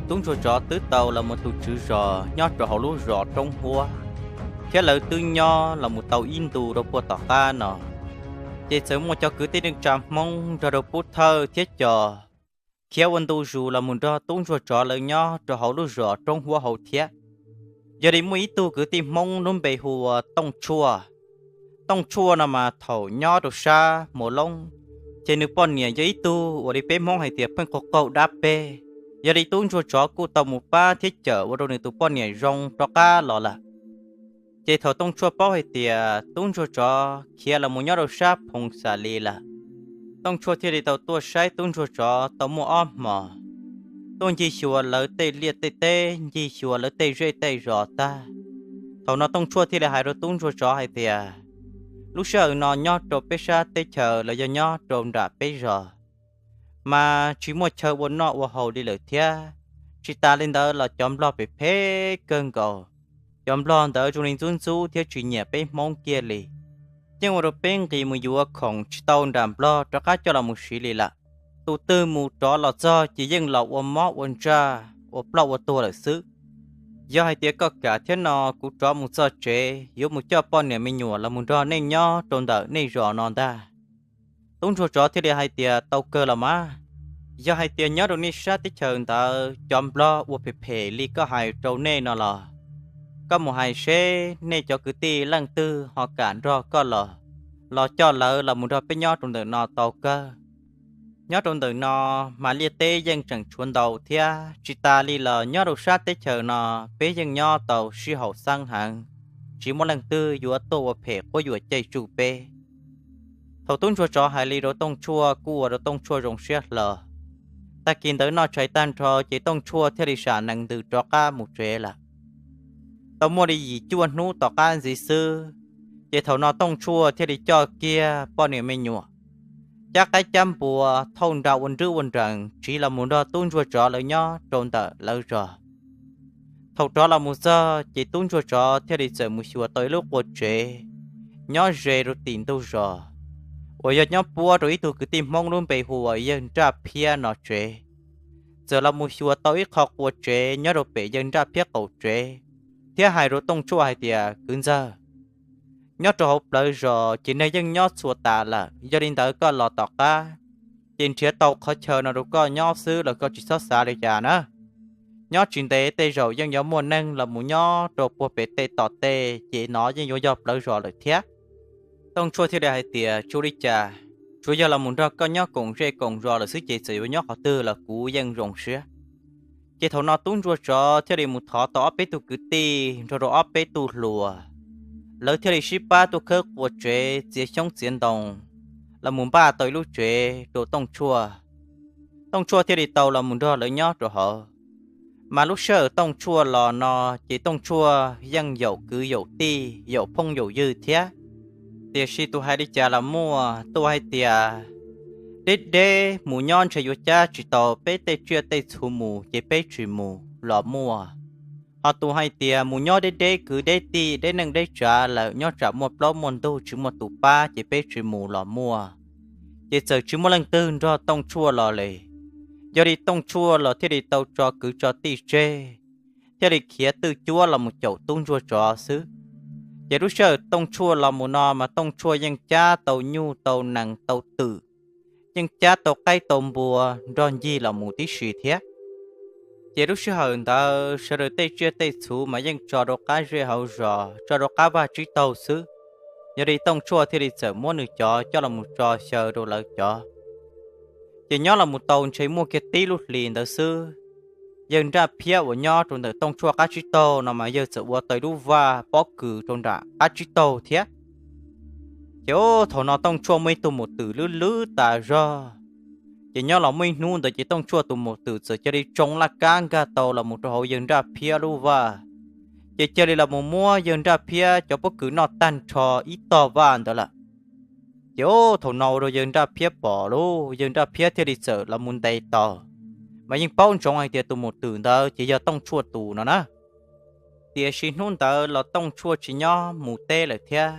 tub ntsuag tsov twb tau los mus tus tswv zos nyob rau hauv lub zos Roob Huab, thiab lawv twb nyob los mus tau ib ntu rau puag tom qab no, ces txawm muaj cov kwv tij neej tsa Hmoob nrog rau pub thawj thiab cos khiav ua ntu zus los mus nrog tub ntsuag tsov lawv nyob rau hauv lub zos Roob Huab hauv thiab. Yog li muaj ib tug kwv tij Hmoob lub npe hu ua Tooj Tshuaj. Tooj Tshuaj no mas thaum nyob rau sab Mus Loob, ces nws poj niam yog ib tug uas li peb Hmoob hais tias pheej qaug qaug dab peb. Yog li tub ntsuag tsov kuj tau mus pab thiab cawm ua rau nws tus poj niam zoo rov qab los lawm. Ces thaum Tooj Tshuaj paub hais tias tub ntsuag tsov khiav los mus nyob rau sab Phoov Xas Lis lawm, Tooj Tshuaj thiaj li tau tuaj saib tub ntsuag tsov tau muaj ob hmos, tuaj ncig xyuas lawv tej liaj tej teb, ncig xyuas lawv tej zej tej zos tag. Thaum no Tooj Tshuaj thiaj li hais rau tub ntsuag tsov hais tias, lub sij hawm no nyob rau peb sab teb chaws los yog nyob rau nram peb zos mas tsis muaj chaw ua noj ua haus li lawm thiab. Tsis tas li ntawd los cov nplog phem phem kawg nkaus, cov nplog ntawd zoo li ntxub ntxub thiab tsis nyiam peb Hmoob kiag li. Yeej ua rau peb nqis mus yuav khoom tsis tau nram nplog rov qab coj los mus siv li lawm. Tus twg mus rov los txog ces yeej los ua mob ua ntsaj, ua ploj ua tuag lawm xwb. Yog hais tias koj kam thiab no, kuv rov mus txog tsev yuav mus coj poj niam me nyuam los mus nrog nej nyob rau ntawm nej zos no ntag. Tub ntsuag tsov thiaj li hais tias, tau kawg los mas. Yog hais tias nyob rau nej sab teb chaws ntawd cov nplog ua phem phem li koj hais rau nej no los, koj mus hais seb nej cov kwv tij leej twg ho kam nrog koj los, los coj lawv los mus nrog peb nyob rau ntawm no tau kawg. Nyob rau ntawm no mas liaj teb yeej tseem tshuav ntau thiab, tsis tas li los nyob rau sab teb chaws no peb yeej nyob tau sib haum xeeb heev, tsis muaj leej twg yuav tuaj ua phem quab yuam caij tsuj peb. Thaum tub ntsuag tsov hais li rau Tooj Tshuaj kuj ua rau Tooj Tshuaj zoo siab hlo. Tag kis ntawd noj tshais tag nrho ces Tooj Tshuaj thiaj li sam nees ntws rov qab mus tsev lawm. Tau muaj li yim cuaj hnub tom qab ntxiv xwb, ces thaum no Tooj Tshuaj thiaj li coj kiag poj niam me nyuam, cab qaib cab npua thauj nra ua nrwb ua nrees tsiv los mus nrog tub ntsuag tsov lawv nyob rau ntawm lawv zos. Thaum rov los mus txog ces tub ntsuag tsov thiaj li txawm mus xyuas tau ib lub qua tsev nyob ze rau tim ntug zos, uas yog nyob puab rau ib tug kwv tij Hmoob lub npe hu ua yawg Nraj Phiab no tsev. Txawm los mus xyuas tau ib qho qua tsev nyob rau pem yawg Nraj Phiab qaum tsev, thiab hais rau Tooj Tshuaj hais tias, kwv ntxawg, nyob rau hauv plawv zos ces neeg yeej nyob txhua tas lawm, yog li ntawd koj los tom qab ces nrhiav tau qhov chaw no rau koj nyob xwb los koj tsis txhob xav li cas na. Nyob tsis ntev tej zaum yeej yuav muaj neeg los mus nyob rau puag pem tej tom tej, ces no yeej yuav yog plawv zos lawm thiab. Tooj Tshuaj thiaj li hais tias, tsis ua li cas, tsuas yog los mus nrog koj nyob koom zej koom zos lawm xwb ces txawm yuav nyob qhov twg los kuv yeej zoo siab. Ces thaum no tub ntsuag tsov thiaj li mus thov tau ob peb tug kwv tij nrog rau ob peb tug hluas, lawv thiaj li sib pab tuaj khawb qua tsev txiav xyoob txiav ntoo los mus npaj tau ib lub tsev rau Tooj Tshuaj. Tooj Tshuaj thiaj li tau los mus nrog lawv nyob rau hauv. Mas lub sij hawm Tooj Tshuaj los no ces Tooj Tshuaj yeej yaum kwv yaum tij yaum phooj yaum ywg thiab. Tiam sis tus hais li cas los muaj, tus hais tias, deb deb mus nyob ntshe yuav cab tsis tau peb tej tsiaj tej txhu mus ces peb tsis mus los muaj. Ho tus hais tias mus nyob deb deb kwv deb tij deb neej deb tsav lawm nyob tsam muaj plaub muaj ntug tsis muaj tus pab ces peb tsis mus los muaj. Ces txawm tsis muaj leej twg nrog Tooj Tshuaj los li. Yog li Tooj Tshuaj los thiaj li tau tso kwv tso tij tseg, thiaj li khiav twj cuab los mus caum tub ntsuag tsov xwb. Ces lub sij hawm Tooj Tshuaj los mus no mas Tooj Tshuaj yeej cab tau nyuj tau nees tau twm, yeej cab tau qaib tau npua nrog ncig los mus tib si thiab. Ces lub sij hawm ntawd sawv daws tej tsiaj tej txhu mas yeej tso rau qab zej hauv zos, tso rau qab vaj tsib taug xwb. Yog li Tooj Tshuaj thiaj li txawm muab nws cov coj los mus tso xyaw rau lawv cov. Ces nyob los mus tau ntshe muaj kiag tib lub hlis ntawd xwb, yawg Nraj Phiab uas nyob rau ntawm Tooj Tshuaj qab tsib taug no mas yawg txawm ua tau ib lub vaj pob kws rau nram qab tsib taug thiab. Ces thaum no Tooj Tshuaj muaj ib tug mum twm lwb lwb tas zog. Ces nyob los muaj ib hnub ntawd ces Tooj Tshuaj tus mum twm txawm cia li tsoo laj kab nkag tau los mus rau hauv yawg Nraj Phiab lub vaj. Ces cia li los mus muab yawg Nraj Phiab cov pob kws noj tag nrho ib tog vaj ntawd lawm. Ces thaum no ua rau yawg Nraj Phiab pom lauj, yawg Nraj Phiab thiaj li txawm los mus ntes tau, mas yeej paub ntsoov hais tias tus mum twm ntawd ces yog Tooj Tshuaj tus no na. Tiam sis hnub ntawd los Tooj Tshuaj tsis nyob mus teb lawm thiab.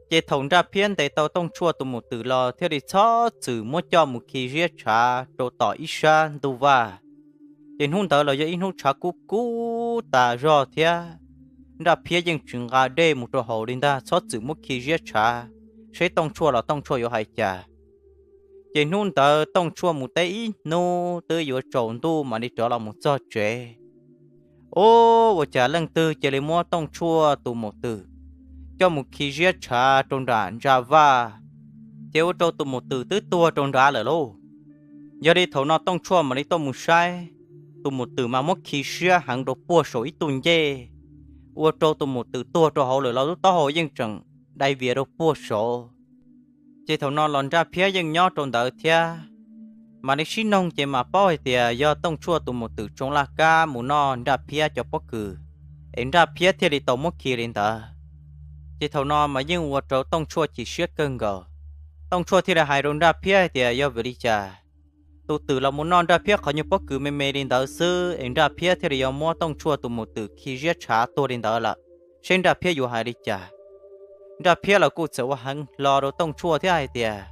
Ces thaum Nraj Phiab ntes tau Tooj Tshuaj tus mum twm los thiaj li txhob txwm muab coj mus khi ziab tshav rau tom ib sab ntug vaj. Ces hnub ntawd los yog ib hnub tshav kub kub tas zog thiab, Nraj Phiab yeej tsis nqa dej mus rau haus li ntag, txhob txwm muab khi ziab tshav, seb Tooj Tshuaj los Tooj Tshuaj yuav hais cas. Ces hnub ntawd Tooj Tshuaj mus teb ib hnub twb yuav tsaus ntuj mam li rov los mus txog tsev. Ub, ua cas leej twg cia li muab Tooj Tshuaj tus maum twm coj mus khi ziab tshav rau nram ntsa vaj, ces ua rau tus maum twm twb tuag rau nrad lawm lauj. Yog li thaum no Tooj Tshuaj mam li tuaj mus saib, tus maum twm mas muab khi siab heev rau puag saum ib tug ncej, ua rau tus maum twm tuag rau hauv lawm los lub taub hau yeej tseem dai vias rau puag saud. Ces thaum no los Nraj Phiab yeej nyob rau ntawd thiab, mam li sib noog ces mam paub hais tias yog Tooj Tshuaj tus maum twm tsoo laj kab mus noj Nraj Phiab cov pob kws, es Nraj Phiab thiaj li tau muab khi li ntawd. Ces thaum no mas yeej ua rau Tooj Tshuaj chim siab kawg nkaus. Tooj Tshuaj thiaj li hais rau Nraj Phiab hais tias yog vim li cas tus twm los mus noj Nraj Phiab qhov nyuag pob kws me me li ntawd xwb es Nraj Phiab thiaj li yuav muab Tooj Tshuaj tus maum twm khi ziab tshav tuag li ntawd lawm, seb Nraj Phiab yuav hais li cas. Nraj Phiab los kuj txawm ua heev hlo rau Tooj Tshuaj thiab hais tias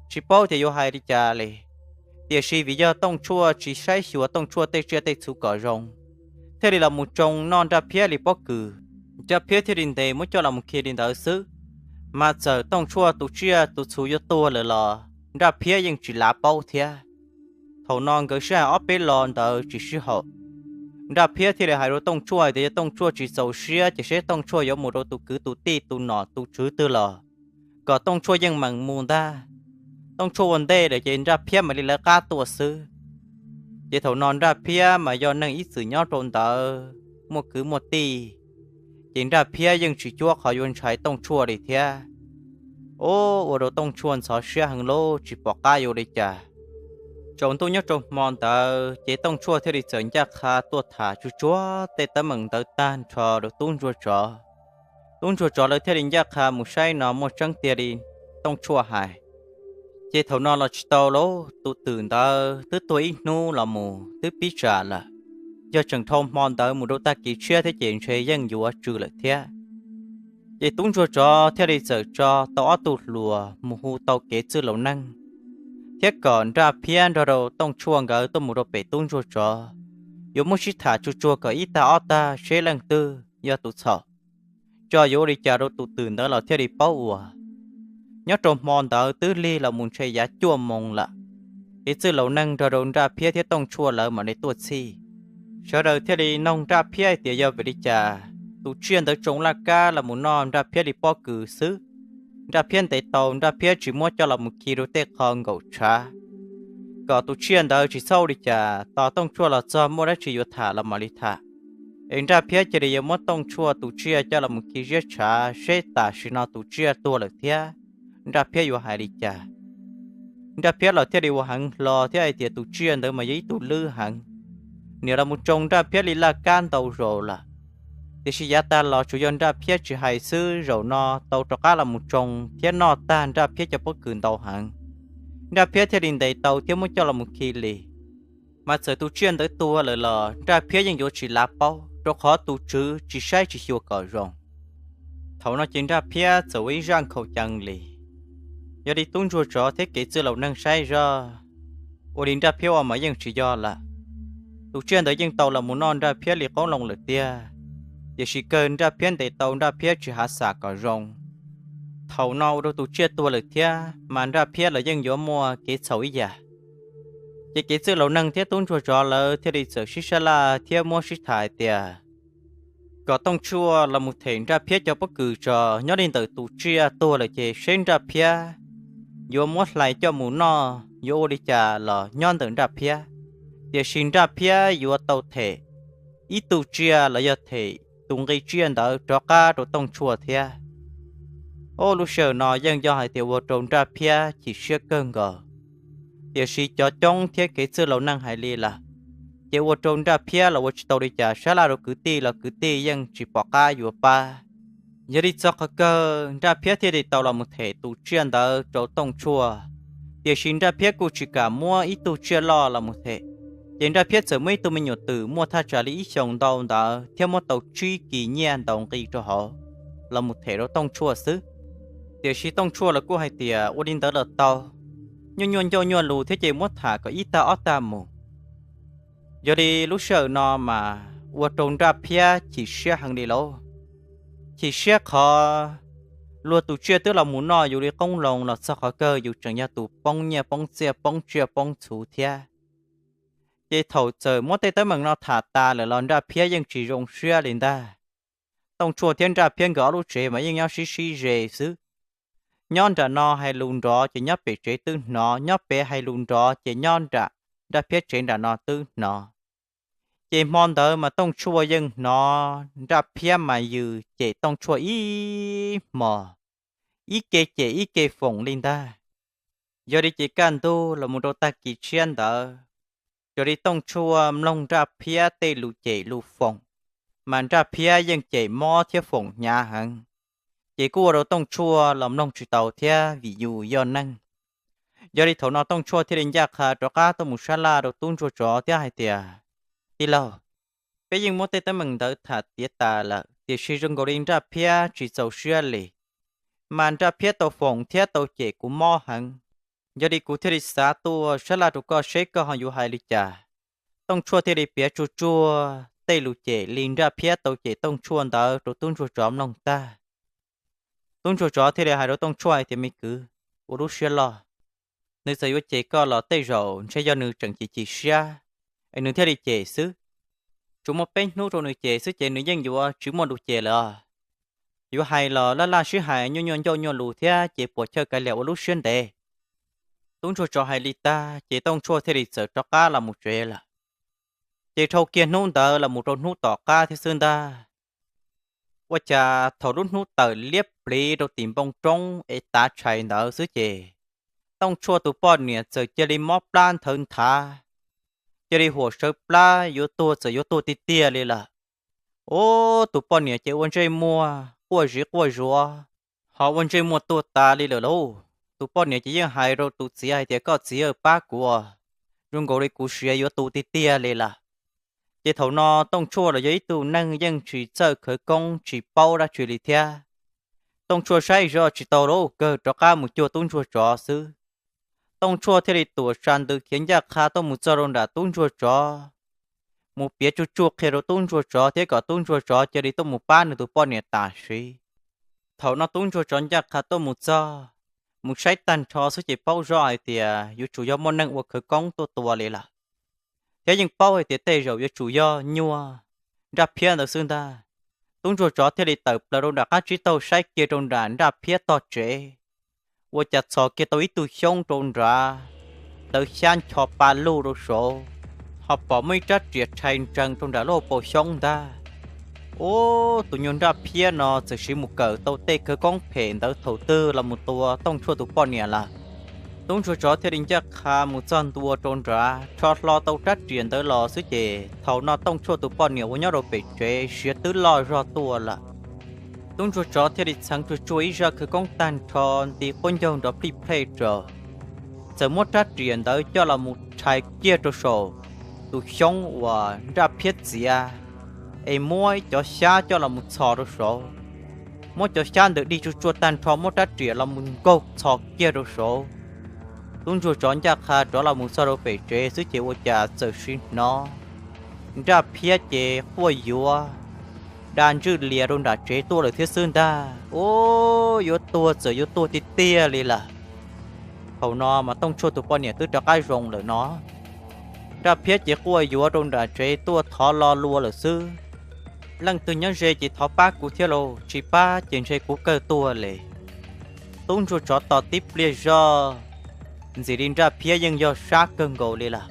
tsis paub tias yuav hais li cas li, tiam sis vim yog Tooj Tshuaj tsis saib xyuas Tooj Tshuaj tej tsiaj tej txhu kom zoo, thiaj li los mus tsoo noj Nraj Phiab li pob kws. Nraj Phiab thiaj li ntes muab coj los mus khi li ntawd xwb, mas txawm Tooj Tshuaj tus tsiaj tus txhu yuav tuag lawm los Nraj Phiab yeej tsis lav paub thiab. Thaum no nkawd sib hais ob peb lo ntawd tsis sib haum, Nraj Phiab thiaj li hais rau Tooj Tshuaj tias yog Tooj Tshuaj tsis txaus siab ces seb Tooj Tshuaj yuav mus rau tus kwv tus tij tus nom tus tswv twg los kom Tooj Tshuaj yeej meem mus ntag. Tooj Tshuaj ua ntej lawm ces Nraj Phiab mam li lawv qab tuaj xwb. Ces thaum no Nraj Phiab mas yog neeg ib txwm nyob rau ntawd muaj kwv muaj tij, ces Nraj Phiab yeej tsis cuab qhov yuav ntshai Tooj Tshuaj li thiab. Ub, ua rau Tooj Tshuaj ntxhov siab heev lub tsis pom qab yuav li cas. Tsaus ntuj nyob rau hmo ntawd ces Tooj Tshuaj thiaj li txawm ncaj qha tuaj tham tsuag tsuag tej teeb meem ntawd tag nrho rau tub ntsuag tsov. Tub ntsuag tsov lawv thiaj li ncaj qha mus saib no muaj tseeb tiag li Tooj Tshuaj hais. Ces thaum no los tsis tau lauj, tus twm ntawd twb tuag ib hnub los mus twb pib tsam lawm, yog tseem dhau hmo ntawd mus rau tag kis tshiab thiab ces ntshe yeej yuav tsw lawm thiab. Ces tub ntsuag tsov thiaj li txawm tso tau ob tug hluas mus hu tau kev txwj laus neeg, thiab kom Nraj Phiab nrog rau Tooj Tshuaj nkawd tuaj mus rau pem tub ntsuag tsov, yuav muab sib tham tsuag tsuag kom ib tag ob tag seb leej twg yog tus txhaum, tso yuav ua li cas rau tus twm ntawd los thiaj li paub ua. Nyob rau hmo ntawd twb lig los mus ntshe yav cuaj moos lawm, kev txwj laus neeg nrog rau Nraj Phiab thiab Tooj Tshuaj lawv mam li tuaj txhij. Sawv daws thiaj li noog Nraj Phiab hais tias yog vim li cas tus tsiaj ntawd tsoo laj kab los mus noj Nraj Phiab li pob kws xwb, Nraj Phiab ntes tau Nraj Phiab tsis muab coj los mus khi rau tej qho nkaum tshav, kom tus tsiaj ntawd tsis txhob ua li cas tos Tooj Tshuaj los txog muaj dab tsi yuav tham los mam li tham. Es Nraj Phiab cia li yuav muab Tooj Tshuaj tus tsiaj coj los mus khi ziab tshav seb tam sim no tus tsiaj tuag lawm thiab Nraj Phiab yuav hais li cas. Nraj Phiab los thiaj li ua heev hlo thiab hais tias tus tsiaj ntawd mas yog ib tug lwj heev, niam los mus tsoo Nraj Phiab li laj kab ntau zaus lawm. Tiam sis yav tag los tsuas yog Nraj Phiab tsis hais xwb, zaum no tau rov qab los mus tsoo thiab noj tag Nraj Phiab cov pob kws ntau heev, Nraj Phiab thiaj li ntes tau thiab muab coj los mus khi li. Mas txawm tus tsiaj ntawd tuag lawm los Nraj Phiab yeej yuav tsis lav paub, rau qhov tus tswv tsis saib tsis xyuas kom zoo. Thaum no ces Nraj Phiab txawm ua ib zaj nkhaus cees li. Yog li tub ntsuag tsov thiab kev txwj laus neeg saib zoj, ua li Nraj Phiab ua mas yeej tsis yog lawm. Tus tsiaj ntawd yeej tau los mus noj Nraj Phiab li qoob loo lawm tiag, tiam sis kawg Nraj Phiab ntes tau Nraj Phiab tsis hav xam kom zoo. Thaum no ua rau tus tsiaj tuag lawm thiab mas Nraj Phiab los yeej yuav muaj kev txhaum ib yam. Ces kev txwj laus neeg thiab tub ntsuag tsov lawv thiaj li txawm sib sab laj thiab muab sib tham hais tias kom Tooj Tshuaj los mus them Nraj Phiab cov pob kws tso, nyob li ntawm tus tsiaj tuag lawm ces seb Nraj Phiab yuav muab hlais coj mus noj yuav ua li cas los nyob ntawm Nraj Phiab, tiam sis Nraj Phiab yuav tau them ib tug tsiaj los yog them tus nqi tsiaj ntawd rov qab rau Tooj Tshuaj thiab. Ub, lub sij hawm no yeej yog hais tias ua rau Nraj Phiab chim siab kawg nkaus, tiam sis cov coob thiab kev txwj laus neeg hais li lawm, ces ua rau Nraj Phiab los ua tsis tau li cas, sab laj rau kwv tij los kwv tij yeej tsis pom qab yuav pab. Yog li txog qhov kawg Nraj Phiab thiaj li tau los mus them tus tsiaj ntawd rau Tooj Tshuaj, tiam sis Nraj Phiab kuj tsis kam muab ib tug tsiaj loj los mus them. Ces Nraj Phiab txawm muab ib tug me nyuam twm muaj thaj tsam li ib xyoos ntau ntawd thiab muab tau tsib kis nyiaj ntaus nqi rau hauv los mus them rau Tooj Tshuaj xwb. Tiam sis Tooj Tshuaj los kuj hais tias ua li ntawd los tau, nyuaj nyuaj ncauj nyuaj lus thiab ces muab tham kom ib tag ob tag mus. Yog li lub sij hawm no mas ua rau Nraj Phiab chim siab heev li lauj. Chim siab qhov luag tus tsiaj twb los mus noj yus li qoob loo los txog qhov kawg yus tseem yog tus poob nyiaj poob txiaj poob tsiaj poob txhuv thiab. Ces thaum txawm muab tej teeb meem no tham tas lawm los Nraj Phiab yeej tsis zoo siab li ntag. Tooj Tshuaj thiab Nraj Phiab nkawd ob lub tsev mas yeej nyob sib sib ze xwb. Nyob nram no hais lus nrov ces nyob pem tsev twb hnov, nyob pem hais lus nrov ces nyob nram Nraj Phiab tsev nram no twb hnov. Ces hmo ntawd mas Tooj Tshuaj yeej hnov Nraj Phiab mas yws cem Tooj Tshuaj ib hmos, ib ke cem ib ke foom li ntag. Yog li ces kaj ntug los mus rau tag kis tshiab ntawd, yog li Tooj Tshuaj mloog Nraj Phiab tej lus cem lus foom, mas Nraj Phiab yeej cem mob thiab foom hnyav heev. Ces kuj ua rau Tooj Tshuaj los mloog tsis tau thiab vim yus yog neeg. Yog li thaum no Tooj Tshuaj thiaj li ncaj qha rov qab tuaj mus sab laj rau tub ntsuag tsov thiab hais tias, Tij laug, peb yeej muab tej teeb meem ntawd tham tiav tas lawm, tiam sis zoo nkaus li Nraj Phiab tsis txaus siab li. Mas Nraj Phiab tau foom thiab tau cem kuv mob heev. Yog li kuv thiaj li xav tuaj sab laj rau koj seb koj ho yuav hais li cas. Tooj Tshuaj thiaj li piav tsuag tsuag tej lus cem li Nraj Phiab tau cem Tooj Tshuaj ntawd rau tub ntsuag tsov mloog tag. Tub ntsuag tsov thiaj li hais rau Tooj Tshuaj hais tias, Me kwv, ua lub siab loj. Nws txawm yuav cem koj los tej zaum ntshe yog nws tseem chim chim siab es nws thiaj li cem xwb. Tsuas muaj peb hnub rau nws cem xwb ces nws yeej yuav tsis muaj lus cem lawm. Yuav hais los laj laj sib hais nyuaj nyuaj ncauj nyuaj lus thiab ces puas chawj kav liam ua lub siab ntev. Tub ntsuag tsov hais li tag ces Tooj Tshuaj thiaj li txawm rov qab los mus tsev lawm. Ces dhau kiag hnub ntawd los mus rau hnub tom qab thiab xwb ntag, ua cas thaum lub hnub tawm liab pliv rau tim npoo roob es tav tshais ntawd xwb ces Tooj Tshuaj tus poj niam txawm cia li mob plab nthawv nthav, cia li huam sawv plab yuav tuag txawm yuav tuag tiag tiag li lawm. Ub, tus poj niam ces ua ntsej muag quaj ziv quaj zuav, ho ua ntsej muag tuag tas li lawm lauj. Tus poj niam ces yeej hais rau tus txiv hais tias, Koj txiv aw, pab kuv, zoo nkaus li kuv siav yuav tu tiag tiag li lawm. Ces thaum no Tooj Tshuaj los yog ib tug neeg yeej tsis txawj khawv koob tsis paub dab tsi li thiab. Tooj Tshuaj saib zoj tsis tau lauj, kawg rov qab mus cuag tub ntsuag tsov xwb. Tooj Tshuaj thiaj li tuam tsa ntws khiav ncaj qha tuaj mus txog rau nram tub ntsuag tsov, mus piav tsuj tsuj qhia rau tub ntsuag tsov thiab kom tub ntsuag tsov cia li tuaj mus pab nws tus poj niam tam sim. Thaum no tub ntsuag tsov ncaj qha tuaj mus txog, mus saib tag nrho xwb ces paub zoj hais tias yuav tsum yog muaj neeg ua khawv koob tuaj tua li lawm, thiab yeej paub hais tias tej zaum yuav tsum yog nyuag Nraj Phiab ntawd xwb ntag. Tub ntsuag tsov thiaj li tawm plaws rau nram qab tsib taug saib kiag rau nram Nraj Phiab tog tsev, ua cas txhos kiag tau ib tug xyoob rau nrad, tawv xyab ncho pa luj rau saud, ho pom muaj ib rab riam rhais ntsees rau nram lub hauv paus xyoob ntag. Ub, tus nyuag Nraj Phiab no txawm siv mus kawm tau tej khawv koob phem ntawd thaum twg los mus tua Tooj Tshuaj tus poj niam lawm. Tub ntsuag tsov thiaj li ncaj qha mus txog ntua rau nrad, rho hlo tau rab riam ntawd los xwb ces thaum no Tooj Tshuaj tus poj niam uas nyob rau pem tsev siav twb loj zog tuaj lawm. Tub ntsuag tsov thiaj li txheev tsuag tsuag ib zaj khawv koob tag nrho, nti quab ncaug nrov plij plej rau, txawm muab rab riam ntawd coj los mus rhais kiag rau saum tus xyoob uas Nraj Phiab txiav, es muab cov xyab coj los mus txhos rau saud. Muab cov xyab ntawd dig tsuag tsuag tag nrho, muab rab riam los mus nkaug txhos kiag rau saud. Tub ntsuag tsov ncaj qha rov los mus txog rau pem tsev xwb ces ua cas txawm siv hnov Nraj Phiab ces quaj yuav da ntswj lias rau nram tsev tuaj lawm thiab xwb ntag. Ub, yuav tuag txawm yuav tuag tiag tiag li lawm. Thaum no mas Tooj Tshuaj tus poj niam twb rov qab zoo lawm no. Nraj Phiab ces quaj yuav rau nram tsev tuaj thov lo lua lawm xwb. Leej twg nyob ze ces thov pab kuv thiab lauj, tsis pab ces ntshe kuv kawg tuag li. Tub ntsuag tsov tos tib pliag zog, ntxim li Nraj Phiab yeej yog sab kawg nkaus li lawm,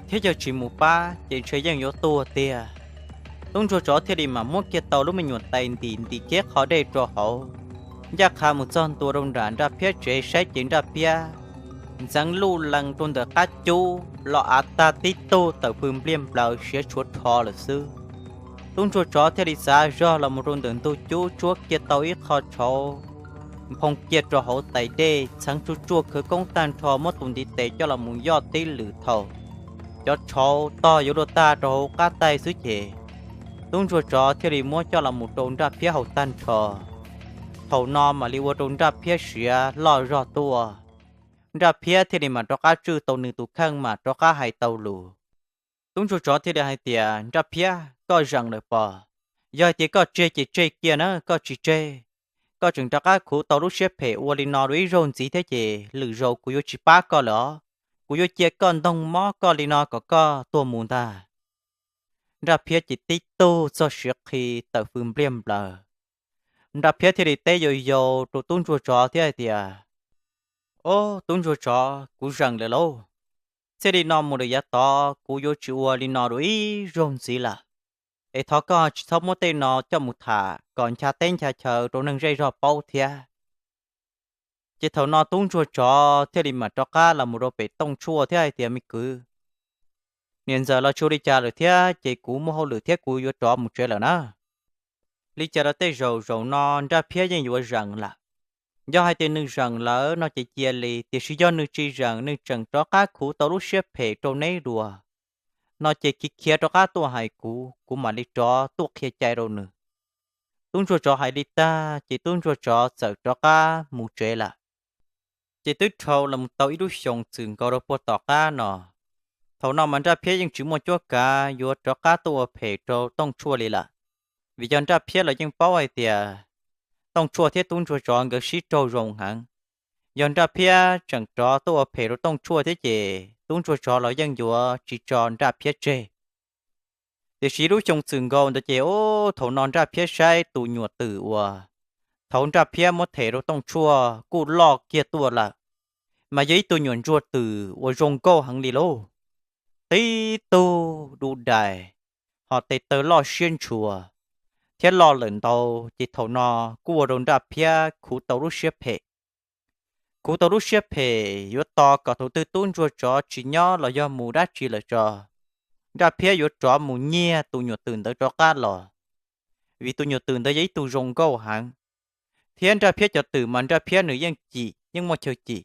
thiab yog tsis mus pab ces ntshe yeej yuav tuag tiag. Tub ntsuag tsov thiaj li mam muab kiag tau lub me nyuam tais ntim ntim kiag qhov dej rau hauv, ncaj qha mus txog ntua rau nram Nraj Phiab tsev saib ces Nraj Phiab ntxeev luj lees rau ntawm qab cub los av tag tib tug tawm pw npliaj nplaws siav tshuav rho lawm xwb. Tub ntsuag tsov thiaj li txav zog los mus rau ntawm ntug cub tsuab kiag tau ib qho tshauv, nphoo kiag rau hauv tais dej, txheev tsuj tsuaj khawv koob tag nrho muab tus ntiv tes coj los mus yoj tib lwm thaum cov tshauv tog yuav luag tag rau hauv qab taig xwb ces tub ntsuag tsov thiaj li muab coj los mus rau Nraj Phiab haus tag nrho. Thaum no mam li ua rau Nraj Phiab siav loj zog tuaj, Nraj Phiab thiaj li mam rov qab tswj tau nws tus kheej mam rov qab hais tau lus. Tub ntsuag tsov thiaj li hais tias, Nraj Phiab, koj zeem lawm pob? Yog hais tias koj tseg ces tseg kiag na, koj tsis tseg, koj tseem rov qab khuv tau lub siab phem ua li no dua ib zaug ntxiv thiab ces lwm zaus kuv yuav tsis pab koj lawm os, kuv yuav cia koj ntoog mob koj li no kom koj tuag mus ntag. Nraj Phiab ces tib tug txog siav qhi tawm fws npliag nplaws. Nraj Phiab thiaj li teb yau yau rau tub ntsuag tsov thiab hais tias, Ob, tub ntsuag tsov, kuv zeem lawm lauj. Txij li no mus lawm yav tod kuv yuav tsis ua li no dua ib zaug ntxiv lawm. Es thov koj tsis txhob muab tej no coj mus tham kom ncha teb ncha chaw rau neeg zej zog paub thiab. Ces thaum no tub ntsuag tsov thiaj li mam rov qab los mus rau pem Tooj Tshuaj thiab hais tias, Me kwv, niam ntxawm los tsis ua li cas lawm thiab ces kuv muaj hauj lwm thiab kuv yuav rov mus tsev lawm na. Li cas los tej zaum zaum no Nraj Phiab yeej yuav zeem lawm. Yog hais tias nws zeem lawm no ces cia li, tiam sis yog nws tsis zeem, nws tseem rov qab khuv tau lub siab phem rau neb dua no ces khiav khiav rov qab tuaj hais kuv, kuv mam li rov tuaj qhia cai rau nws. Tub ntsuag tsov hais li tag ces tub ntsuag tsov txawm rov qab mus tsev lawm. Ces twb dhau los mus tau ib lub xyoos txwm nkaus rau puag tom qab no. Thaum no mas Nraj Phiab yeej tsis muaj cuab kav yuav rov qab tuaj ua phem rau Tooj Tshuaj li lawm, vim yog Nraj Phiab los yeej paub hais tias Tooj Tshuaj thiab tub ntsuag tsov nkawd sib raug zoo heev. Yog Nraj Phiab tseem rov tuaj ua phem rau Tooj Tshuaj thiab ces tub ntsuag tsov los yeej yuav tsis tso Nraj Phiab tseg. Tiam sis lub xyoo txwm nkaus ntawd ces, ub, thaum no Nraj Phiab saib tus nyuam twm uas thaud Nraj Phiab muab them rau Tooj Tshuaj kuj loj kiag tuaj lawm, mas yog ib tug nyuam ntsuag twm uas zoo nkauj heev li lauj. Tib tug du dais, ho tes taw loj siab ntshua thiab loj lawm ntau, ces thaum no kuj ua rau Nraj Phiab khuv tau lub siab phem. Khuv tau lub siab phem yuav tos kom thaum twg tub ntsuag tsov tsis nyob los yog mus dab tsi lawm tso, Nraj Phiab yuav rov mus nyiag tus nyuam twm ntawd rov qab los, vim tus nyuam twm ntawd yog ib tug zoo nkauj heev. Thiab Nraj Phiab cov twm mas Nraj Phiab nws yeej cim, yeej muaj chaw cim.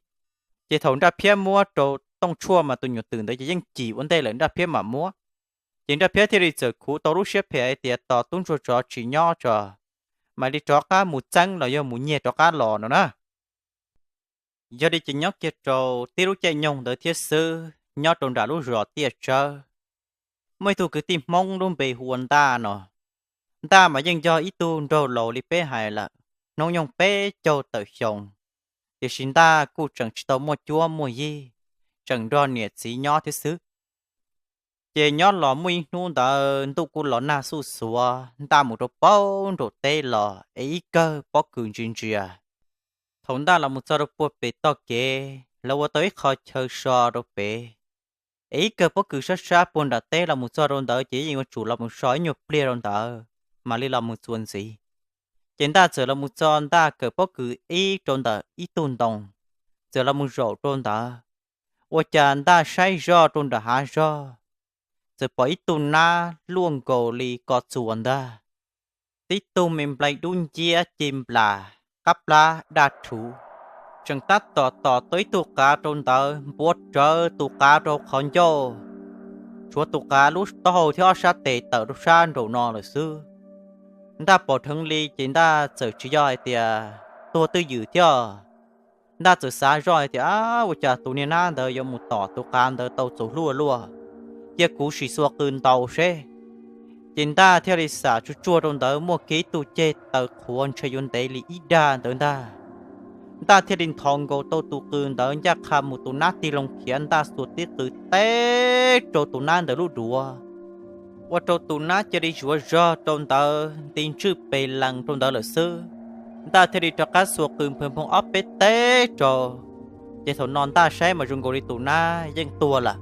Ces thaum Nraj Phiab muab rau Tooj Tshuaj mas tus nyuam twm ntawd ces yeej cim ua ntej lawm Nraj Phiab mam muab. Ces Nraj Phiab thiaj li txawm khuv tau lub siab phem hais tias tos tub ntsuag tsov tsis nyob tso, mam li rov qab mus txeeb los yog mus nyiag rov qab los no na. Yog li ces nyob kiag rau tib lub caij nyoog ntawd thiab xwb, nyob rau nram lub zos Tiaj Tsawb, muaj ib tug kwv tij Hmoob lub npe hu ua Ntaj no. Ntaj mas yeej yog ib tug nraug laus li peb hais lawm, hnub nyoog peb caug tawm xyoo, tiam sis Ntaj kuj tseem tsis tau muaj cuab muaj yig, tseem nrog niam txiv nyob thiab xwb. Ces nyob los muaj ib hnub ntawd ntuj kuj los nag xuj xuav, Ntaj mus rau paub nraum teb los es ib kawg pob kws ntsia ntsia. Thaum Ntaj los mus txog rau puag pem tog kev, lawv ua tau ib qho chaw so rau pem, es ib kawg pob kws sab sab puag nram teb los mus txog rau ntawd ces yeej yuav tsum los mus so ib nyuag pliag rau ntawd mam li los mus txuas ntxiv. Ces Ntaj txawm los mus txog, Ntaj kawm pob kws ib rau ntawm ib tug ntoo, txawm los mus zaum rau ntawd. Ua cas Ntaj saib zoj rau nram hav zog, txawm pom ib tug nab luaj nkaus li ko txuas ntag, tib tug me nplai dub nciab ci nplas, qab plab daj rhuv, tseem tab tom tom tau ib tug qav rau ntawd, npuav rawv tus qav rau qhov ncauj, tshuav tus qav lub taub hau thiab ob sab tes tawm rau sab nraum no lawm xwb. Ntaj pom dheev li ces Ntaj txawm tsis yog hais tias tuag twj ywm thiab. Ntaj txawm xav zoj hais tias, Ab, ua cas tus niag nab ntawd yuav mus tom tus qav ntawd tau txaus hluaj luaj, cia kuv sim xuas qws ntaus seb. Ces Ntaj thiaj li xam tsuag tsuag rau ntawd muaj kiag ib tug ceg taw qhuav ntshe yuav ntev li ib dag ntawd ntag. Ntaj thiaj li nthos nkaus tau tus qws ntawd ncaj qha mus tus nab tig loo khiav, Ntaj xuas tib qws teb rau tus nab ntawd lub duav, ua rau tus nab cia li zuav zog rau ntawd nti ntswj pes lees rau ntawd lawm xwb. Ntaj thiaj li rov qab xuas qws nphoo nphoo ob peb teb rau, ces thaum no Ntaj saib mas zoo nkaus li tus nab yeej tuag lawm.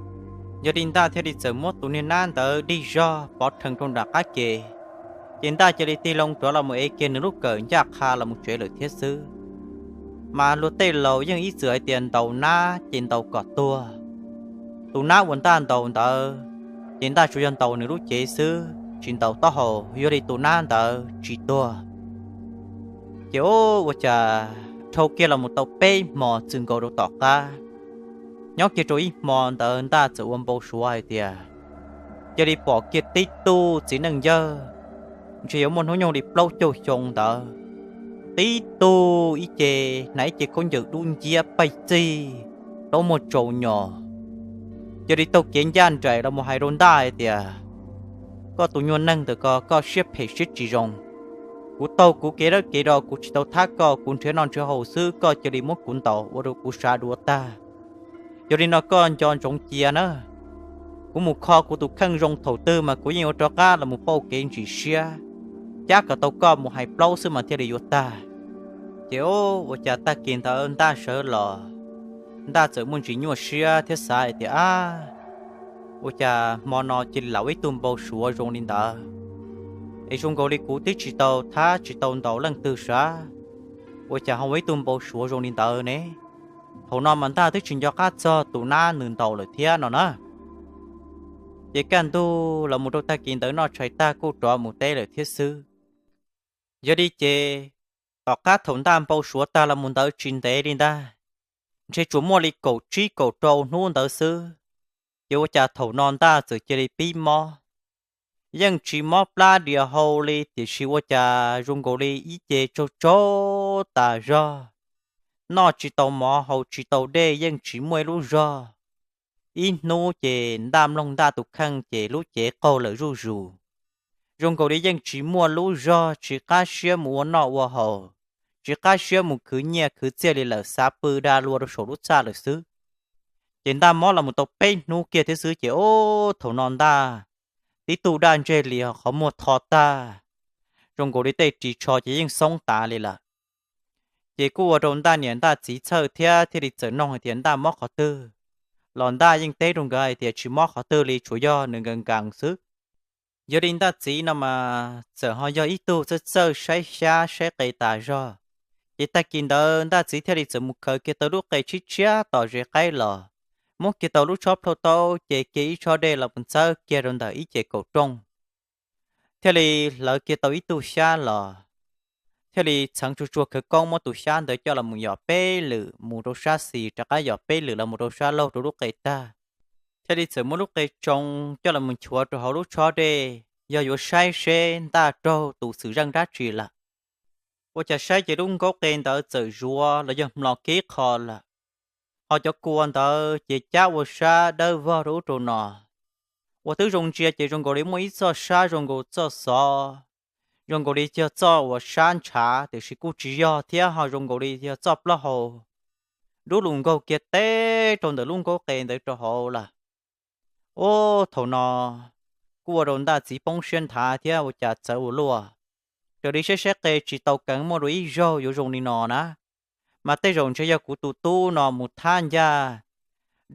Yog li Ntaj thiaj li txawm muab tus niag nab ntawd dig zog pov rhees rau nram qab ke, ces Ntaj cia li tig loo rov los mus ev kiag nws lub kawm ncaj qha los mus tsev lawm thiab xwb. Mas luag tej laus yeej ib txwm hais tias ntaus nab ces ntaus kom tuag. Tus nab uas Ntaj ntaus ntawd, ces Ntaj tsuas yog ntaus nws lub cev xwb, tsis ntaus taub hau, yog li tus nab ntawd tsis tuag. Ces ua cas dhau kiag los mus tau peb hmo txwm nkaus rau tom qab, nyob kiag rau ib hmo ntawd Ntaj txawm ua npau suav hais tias cia li pom kiag tib tug txiv neej yawg, ntshe yuav muaj hnub nyoog li plaub caug xyoo ntawd, tib tug ib ce, hnav ib ce khaub ncaws dub nciab paij txig, plaub muag tsaus nyos, cia li taug kev ncaj nraim los mus hais rau Ntaj hais tias, koj tus nyuag neeg ntawm ko koj siab phem siab tsis zoo. Kuv taug kuv kev dawb kev do kuv tsis tau thab koj, kuv nrhiav noj nrhiav haus xwb koj cia li muab kuv ntaus ua rau kuv sab duav tag. Yog li no koj nco ntsoov cia na, kuv mus kho kuv tus kheej zoo thaum twg mas kuv yeej yuav rov qab los mus pauj kev ntsis siab, cab kom tau koj mus hais plaub xwb mas thiaj li yuav tag. Ces ua cas tag kis ntawd Ntaj sawv los, Ntaj txawm muaj ntsis nyuaj siab thiab xav hais tias, ab, ua cas hmo no cia li lam ua ib tug npau suav zoo li ntawd, es zoo nkaus li kuv twb tsis tau thab tsis tau ntaus leej twg sav, ua cas ho ua ib tug npau suav zoo li ntawd ne? Thaum no mas Ntaj twb tsis nco qab txog tus nab nws ntaus lawm thiab no na. Ces kaj ntug los mus rau tag kis ntawd noj tshais tag kuj rov mus teb lawm thiab xwb. Yog li ces, tom qab thaum Ntaj npau suav tag los mus ntawd tsis ntev li ntag, ntshe tsuas muaj li kaum tsib kaum rau hnub ntawd xwb, ces ua cas thaum no Ntaj txawm cia li pib mob. Yeej tsis mob plab dias hau li tiam sis ua cas zoo nkaus li ib ce tsaug tsaug tas zog, noj tsis tau mov haus tsis tau dej yeej tsis muaj ib lub zog. Ib hnub ces Ntaj mloog Ntaj tus kheej ces lub cev qaug lawm zuj zus. Zoo nkaus li yeej tsis muaj lub zog tsis qab siab mus ua noj ua haus, tsis qab siab mus khwv nyiaj khwv txiaj li lawm, xav pw da lua rau saum lub txaj lawm xwb. Ces Ntaj mob los mus tau peb hnub kiag thiab xwb ces ub thaum no Ntaj tib tug daj ntseg li qhov muag tho tag, zoo nkaus li tej ris tsho ces yeej xoob tas li lawm. Ces kuj ua rau Ntaj niam Ntaj txiv txhawj thiab thiaj li txawm nug hais tias Ntaj mob qhov twg, los Ntaj yeej teb rau nkawd hais tias tsis mob qhov twg li tsuas yog nws nkees nkees xwb. Yog li Ntaj txiv no mas txawm ho yog ib tug txawj txawj saib xyab saib qe tas zog, ces tag kis ntawd Ntaj txiv thiaj li txawm mus khaws kiag tau lub qe tshiab tshiab tom ze qaib los, muab kiag tau lub tshob plhauj taub ces kiag ib tshob dej los mus txawb kiag rau ntawm ib ce kaum rooj, thiaj li hlawv kiag tau ib tug xyab los, thiaj li txheev tsuag tsuag khawv koob muab tus xyab ntawd coj los mus yos peb lwm mus rau sab xis rov qab yos peb lwm los mus rau sab laug rau lub qe tag, thiaj li txawm muab lub qe tsoo coj los mus nchuav rau hauv lub tshob dej yog yuav saib seb Ntaj raug tus xwm zeej dab tsi lawm. Ua cas saib ces lub nkaub qe ntawd txawm zuav los yog mlos kib qho lawm, ho cov kua ntawd ces cab ua sab dawb vog rau ub rau no. Ua twb zoo ntsia ces zoo nkaus li muaj ib txoj sab zoo nkaus txoj xov, zoo nkaus li yog txoj uas sab ntshav tiam sis kuj tsis yog thiab ho zoo nkaus li yog txoj plaub hau dub lug nkaug kiag teb rau ntawm lub nkaub qe ntawd rau hauv lawm. Ub, thaum no kuj ua rau Ntaj txiv poob siab nthav thiab ua cas txawv ua luaj. Raws li saib saib qe tsis tau keev muaj dua ib zaug yuav zoo li no na, mas tej zaum ntshe yog kuv tus tub no mus thab ncaj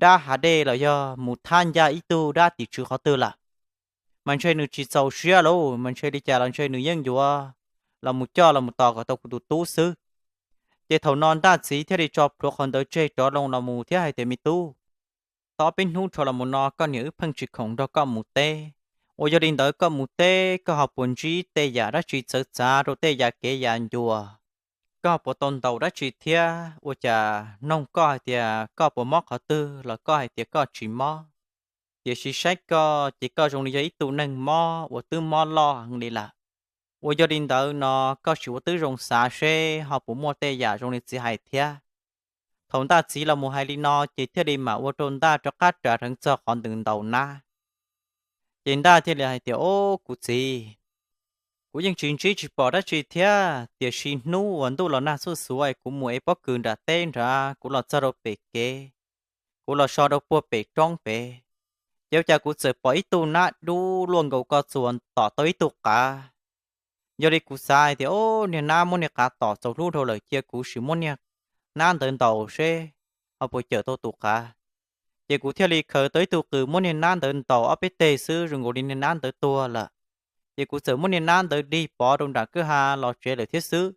dab hav dej los yog mus thab ncaj ib tug dab tim tswv qhov twg lawm. Mas ntshe nws tsis txaus siab lauj, mas ntshe li cas los ntshe nws yeej yuav los mus coj los mus tos kom tau kuv tus tub xwb. Ces thaum no Ntaj txiv thiaj li tso plhuav qhov ntawd tseg rov loo los mus thiab hais tias, me tub, tau ob peb hnub dhau los mus no koj niam wb pheej tsis khoom nrog koj mus teb. Uas yog li ntawd koj mus teb koj ho puas ntsib tej yam dab tsi txawv txav rau tej yam kev yam ncua? Koj ho puas tau ntaus dab tsi thiab? Ua cas noog koj hais tias koj puas mob qhov twg los koj hais tias koj tsis mob, tiam sis saib koj ces koj zoo li yog ib tug neeg mob uas twb mob loj heev li lawm. Uas yog li ntawd no koj sim ua tib zoo xav seb ho puas muaj tej yam zoo li txiv hais thiab. Thaum Ntaj txiv los mus hais li no ces thiaj li mam ua rau Ntaj rov qab ras rheev txog qhov ntawd ntaus nab. Ces Ntaj thiaj li hais tias, o, kuv txiv, kuv yeej tsis ntsib tsis pom dab tsi thiab, tiam sis hnub uas ntuj los nag xuj xuav es kuv mus ev pob kws nram teb nrad kuv los txog rau pem kev, kuv los so rau puag pem roob pem, ces ua cas kuv txawm pom ib tug nab dub luaj nkaus ko txuas tom tau ib tug qav. Yog li kuv xav hais tias, o, niag nab muab niag qav tom txaus hlub dhau lawm cia kuv sim muab niag nab ntawd ntaus seb ho puas cawm tau tus qav. Ces kuv thiaj li khaws tau ib tug qws muab niag nab ntawd ntaus ob peb teg xwb zoo nkaus li niag nab ntawd tuag lawm. Ces kuv txawm muab niag nab ntawd dig pov rau nram kwj ha los tsev lawm thiab xwb.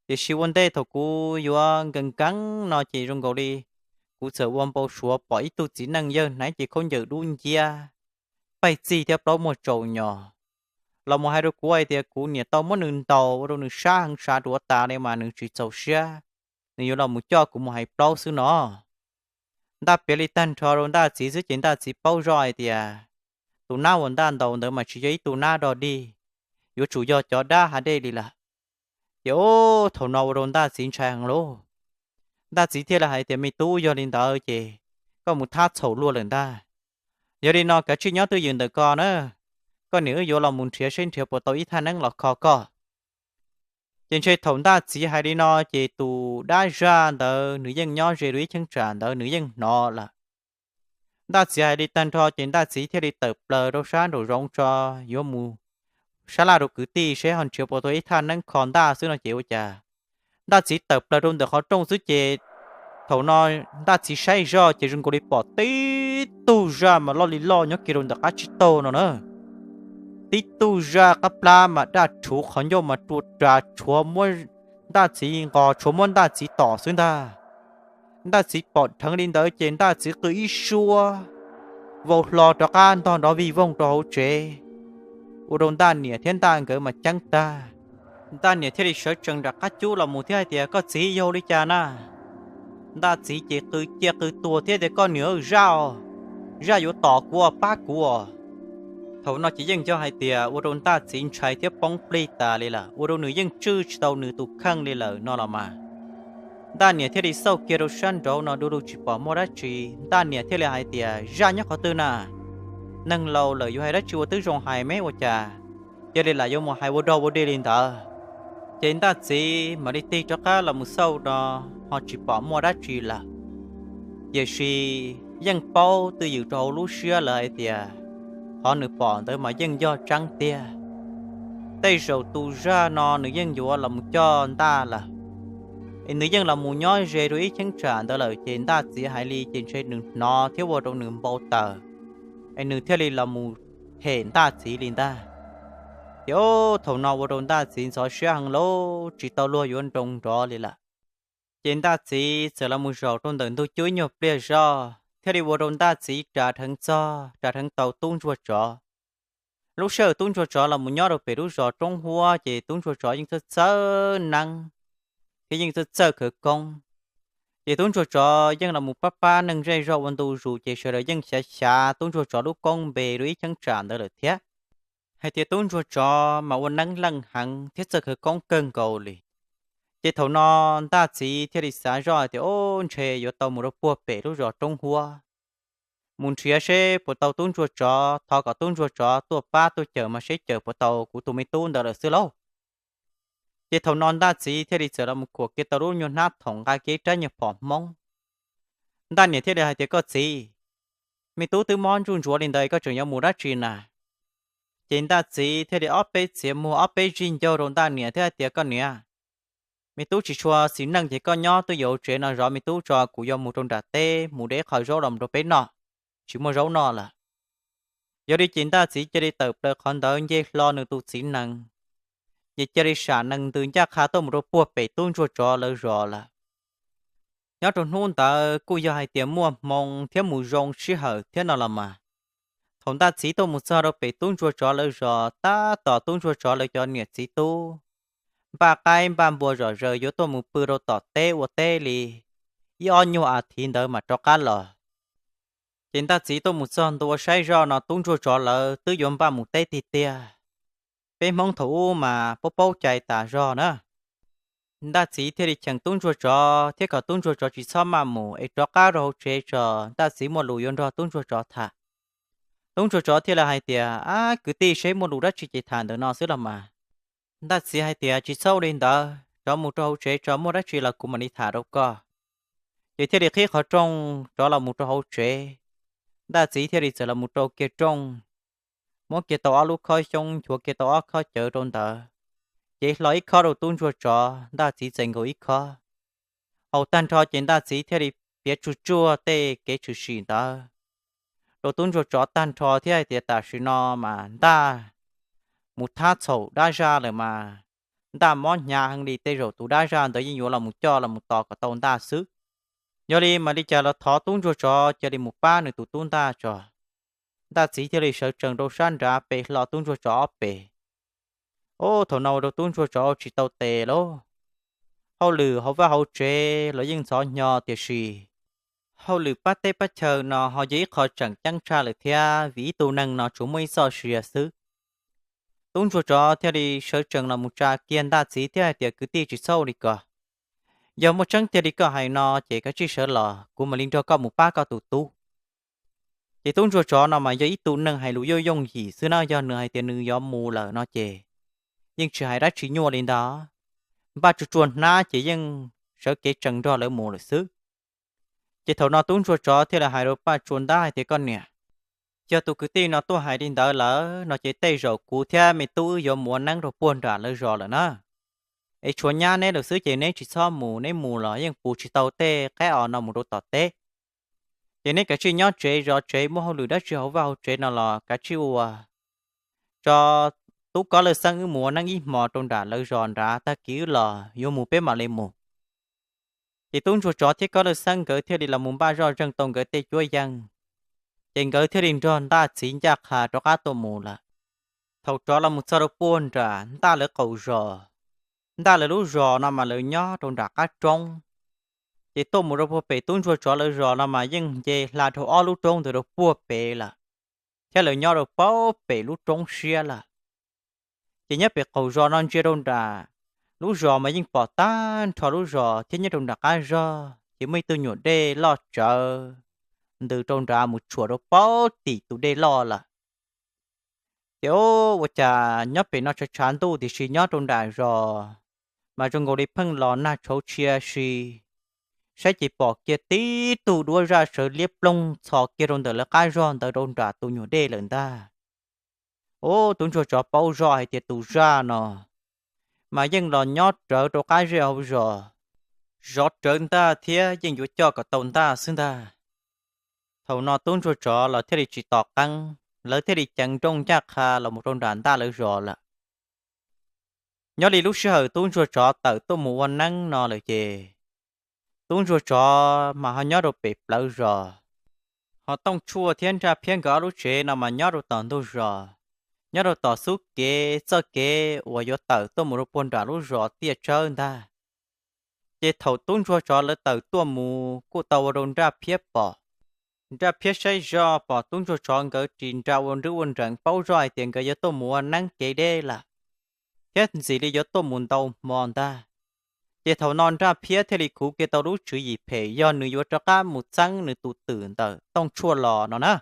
Tiam sis ua ntej thaum kuv yuav nkees nkees no ces zoo nkaus li kuv txawm ua npau suav pom ib tug txiv neej yawg hnav cev khaub ncaws dub nciab, paib txig thiab plaub muag tsaus nyos, los mus hais rau kuv hais tias kuv niam tau muab nws ntaus ua rau nws sab heev sab duav tas li mas nws tsis txaus siab, nws yuav los mus coj kuv mus hais plaub xwb no. Ntaj piav li tag nrho rau Ntaj txiv xwb ces Ntaj txiv paub zoj hais tias tus nab uas Ntaj ntaus ntawd mas tsis yog ib tug nab dog dig, yuav tsum yog cov dab hav dej li lawm. Ces ub, thaum no ua rau Ntaj txiv ntshai heev lauj. Ntaj txiv thiaj li hais tias, me tub, yog li ntawd ces koj mus thab txhaum luag lawm ntag. Yog li no kav tsij nyob twj ywm ntawm ko na, koj niam wb yuav los mus nrhiav seb nrhiav puas tau ib thaj neeb los kho koj. Ces ntshe thaum Ntaj Txiv hais li no ces tus dab zaj ntawd nws yeej nyob ze rau ib cheeb tsam ntawd nws yeej hnov lawm. Ntaj Txiv hais li tag nrho ces Ntaj Txiv thiaj li tawm plaws rau sab nraum zoov tso, yuav mus sab laj rau kwv tij seb ho nrhiav puas tau ib thaj neeb kho Ntaj xwb no ces ua cas Ntaj Txiv tawm plaws rau ntawm qhov rooj xwb ces thaum no Ntaj Txiv saib zoj ces zoo nkaus li pom tib tug zaj mas loj li loj nyob kiag rau ntawm qab tsib taug no na. Tib tug zaj qab plab mas daj rhuv qhov ncauj mas rua ras tshuav muab Ntaj Txiv nqos tshuav muab Ntaj Txiv tom xwb ntag. Ntaj Txiv pom dheev li ntawd ces Ntaj Txiv qw ib suab vau hlo rov qab ntog nrov vij voog rau hauv tsev, ua rau Ntaj niam thiab Ntaj nkawd mas ceeb tag. Ntaj niam thiaj li sawv tsees nram qab cub los mus thiab hais tias, Koj txiv, yog li cas na? Ntaj Txiv ces qw ciaj qw tuag thiab tias, Koj niam, zaj, zaj yuav tom kuv, pab kuv. Thaum no ces yeej yog hais tias ua rau Ntaj Txiv ntshai thiab poob plig tas li lawm, ua rau nws yeej tswj tsis tau nws tus kheej li lawm no los mas. Ntaj niam thiaj li xauj kiag rau sab nraud no du lug tsis pom muaj dab tsi. Ntaj niam thiaj li hais tias, Zaj nyob qhov twg na? Neeg laus lawm yuav hais dab tsi ua twb zoo hais me ua cas cia li lam yuav mus hais ua dog ua dig li ntawd. Ces Ntaj Txiv mam li tig rov qab los mus xauj no ho tsis pom muaj dab tsi lawm. Tiam sis yeej paub twj ywm rau hauv lub siab lawm hais tias qhov nws pom ntawd mas yeej yog tseeb tiag. Tej zaum tus zaj no nws yeej yuav los mus coj Ntaj lawm, es nws yeej los mus nyob ze rau ib cheeb tsam ntawd lawm ces Ntaj Txiv hais li ces ntshe nws hnov thiab ua rau nws npau taws, es nws thiaj li los mus hem Ntaj Txiv li ntag. Ces thaum no ua rau Ntaj Txiv ntxhov siab heev lauj, tsis tau luag yuav nroo nrov li lawm. Ces Ntaj Txiv txawm los mus zaum rau ntawm ntug cub ib nyuag pliag zog thiaj li ua rau Ntaj Txiv ras dheev txog ras dheev tau tub ntsuag tsov. Lub sij hawm tub ntsuag tsov los mus nyob rau pem lub zos roob huab ces tub ntsuag tsov yeej txawj txawj neeb thiab yeej txawj txawj khawv koob. Ces tub ntsuag tsov yeej los mus pab pab neeg zej zog ua ntu zus ces sawv daws yeej xyav xyav tub ntsuag tsov lub koob npe rau ib cheeb tsam ntawd lawm thiab. Hais tias tub ntsuag tsov mas ua neeb leej heev thiab txawj khawv koob kawg nkaus li. Ces thaum no Ntaj Txiv thiaj li xav zoj hais tias, Ob, ntshe yuav tau mus rau puag pem lub zos roob huab mus nrhiav seb puas tau tub ntsuag tsov, thov kom tub ntsuag tsov tuaj pab tuaj cawm mas seb cawm puas tau kuv tus me tub ntawd lawm xwb lauj. Ces thaum no Ntaj Txiv thiaj li txawm los mus khuam kiag tau lub nyuag hnab thoom nqa kiag rab nyuag phom hmoob. Ntaj niam thiaj li hais tias, Koj txiv, me tub twb mob ntsuj ntsuav li ntawd koj tseem yuav mus dab tsi na? Ces Ntaj Txiv thiaj li ob peb txiav muag ob peb zig ncaug rau Ntaj niam thiab hais tias, Koj niam, me tub tsis tshua xis neej ces koj nyob twj ywm tsev no zov me tub tso, kuv yuav mus rau nram teb mus de ib qho zaub los rau peb noj, tsis muaj zaub noj lawm. Yog li ces Ntaj Txiv cia li tawm plaws qhov ntawd nce hlo nws tus txiv nees, ces cia li sam nees ntws ncaj qha tuaj mus rau puag pem tub ntsuag tsov lawv zos lawm. Nyob rau hnub ntawd kuj yog hais tias muaj hmoo thiab mus zoo sij hawm thiab no los mas. Thaum Ntaj Txiv tuaj mus txog rau pem tub ntsuag tsov lawv zos, tab tom tub ntsuag tsov lawv cov niam txiv tub npaj qaib npaj npua zom zaws yuav tuaj mus pw rau tom teb ua teb li ib ob nyuag as thiv ntawd mam rov qab los. Ces Ntaj Txiv tuaj mus txog ntua saib zoj no tub ntsuag tsov lawv twb yuav npaj mus teb tiag tiag. Peb Hmoob thaum ub mas paub paub cai tas zog na. Ntaj Txiv thiaj li cheem tub ntsuag tsov thiab kom tub ntsuag tsov tsis txhob maj mus es rov qab rau hauv tsev tso, Ntaj Txiv muaj lus yuav nrog tub ntsuag tsov tham. Tub ntsuag tsov thiaj li hais tias, Ab kwv tij, seb muaj lus dab tsi ces tham ntawm no xwb los mas. Ntaj Txiv hais tias, Tsis txhob ua li ntawd, rov mus rau hauv tsev tso, muaj dab tsi los kuv mam li tham rau koj. Ces thiaj li qhib qhov rooj rov los mus rau hauv tsev. Ntaj Txiv thiaj li txawm los mus rau kiag rooj, muab kiag tau ob lub khob xyoob, nchuav kiag tau ob khob cawv rau ntawd, cev hlo ib khob rau tub ntsuag tsov, Ntaj Txiv txais nkaus ib khob. Haus tag nrho ces Ntaj Txiv thiaj li piav tsuj tsuaj tej kev tshwm sim ntawd rau tub ntsuag tsov tag nrho thiab hais tias tam sim no mas Ntaj mus thab txhaum dab zaj lawm mas Ntaj mob hnyav heev li, tej zaum tus dab zaj ntawd yeej yuav los mus coj los mus tos kom tau Ntaj xwb. Yog li mam li cas los thov tub ntsuag tsov cia li mus pab nws tus tub Ntaj tso. Ntaj Txiv thiaj li sawv tsees rau sab nrad pe hlo tub ntsuag tsov ob pes. Ub, thaum no ua rau tub ntsuag tsov tsis tau tes lauj. Hauj lwm hauv vaj hauv tsev los yeej ntxhov hnyo tiam sis hauj lwm pab teb pab chaw no ho yog ib qho tseem ceeb tshaj lawm thiab vim ib tug neeg no tsuas muaj ib txoj sia xwb. Tub ntsuag tsov thiaj li sawv tsees los mus tsa kiag Ntaj Txiv thiab hais tias, Kwv tij, tsis txhob ua li ko. Yog muaj tseeb tiag li koj hais no ces kav tsij sawv los, kuv mam li nrog koj mus pab koj tus tub. Ces tub ntsuag tsov no mas yog ib tug neeg hais lus yooj yooj yim xwb na, yog nws hais tias nws yuav mus lawm no ces yeej tsis hais dab tsi nyuaj li ntag. Npaj tsuag tsuag hnab ces yeej sawv kev tsees nrog lawv mus lawm xwb. Ces thaum no tub ntsuag tsov thiaj li hais rau Npaj Tsua Ntab hais tias, Koj niam, yog tus kwv tij no tuaj hais li ntawd lawm no ces tej zaum kuv thiab me tub wb yuav mus ua neeb rau puag nram lawv zos lawm na. Es tshuav nyab neb lawm xwb ces neb tsis txhob mus, neb mus los yeej pus tsis tau tej qaib os no mus rau tom teb. Ces neb kav tsij nyob tsev zov tsev, muaj hauj lwm dab tsi hauv vaj hauv tsev no los kav tsij ua tso. Tub Kob Lawj Xeeb wb mus ua neeb ib hmo rau nram lawv zos nrad, tag kis wb los yuav mus peb mam li mus. Ces tub ntsuag tsov thiab Kob Lawj Xeeb nkawd thiaj li los mus npaj zoj zeeg tau nkawd tej cuab yeej, ces nkawd thiaj li nrog Ntaj txiv ncaj qha rov qab tuaj mus lawm. Thaum tsov los mus txog rau puag nram Ntaj lawv qaum zos, Ntaj lawv lub zos no mas lawv nyob rau nram qab roob. Ces tuaj mus rau puag pem tub ntsuag tsov lawv zos no mas yeej nce hla dhau ob lub roob ntawd rau puag pem lawm, thiab lawv nyob rau puag pem lub roob siab lawm. Ces nyob pem qaum zos no ntsia rau nram lub zos mas yeej pom tag nrho lub zos, thiab nyob rau nram qab zos ces muaj ib tug nyuam dej loj tsawv ntws rau nrad mus tshuam rau puag tim tus dej loj lawm. Ces ua cas nyob pem no tshav tshav ntuj tiam sis nyob rau nram zos mas zoo nkaus li pheej los nag tshauv tshia si. Saib ces pom kiag tib tug duab zaj sawv liab ploog txhos kiag rau ntawm lawv qab zos ntawd rau nram tus nyuam dej lawm ntag. Ub, tub ntsuag tsov paub zoj hais tias tus zaj no mas yeej los nyob rawv rau qab zej hauv zos, zov rawv Ntaj thiab yeej yuav coj kom tau Ntaj xwb ntag. Thaum no tub ntsuag tsov los thiaj li tsis tos qeeb, lawv thiaj li ceev nrooj ncaj qha los mus rau nram Ntaj lawv zos lawm. Nyob li lub sij hawm tub ntsuag tsov tawm tuaj mus ua neeb no lawm ces tub ntsuag tsov mas ho nyob rau pem plawv zos, ho Tooj Tshuaj thiab Nraj Phiab nkawd ob lub tsev no mas nyob rau tom ntug zos, nyob rau tom xub kev txoj kev uas yuav tawm tuaj mus rau puag nram lub zos tiaj tsawb ntag. Ces thaum tub ntsuag tsov lawv tawm tuaj mus kuj tau ua rau Nraj Phiab pom. Nraj Phiab saib zoj pom tub ntsuag tsov nkawd ris nra ua nrub ua nrees paub zoj hais tias nkawd yuav tuaj mus ua neeb kev deb lawm, thiab ntxim li yuav tuaj mus ntau hmo ntag. Ces thaum no Nraj Phiab thiaj li khuv kiag tau lub tswv yim phem yog nws yuav rov qab mus txeeb nws tus twm ntawm Tooj Tshuaj los no na.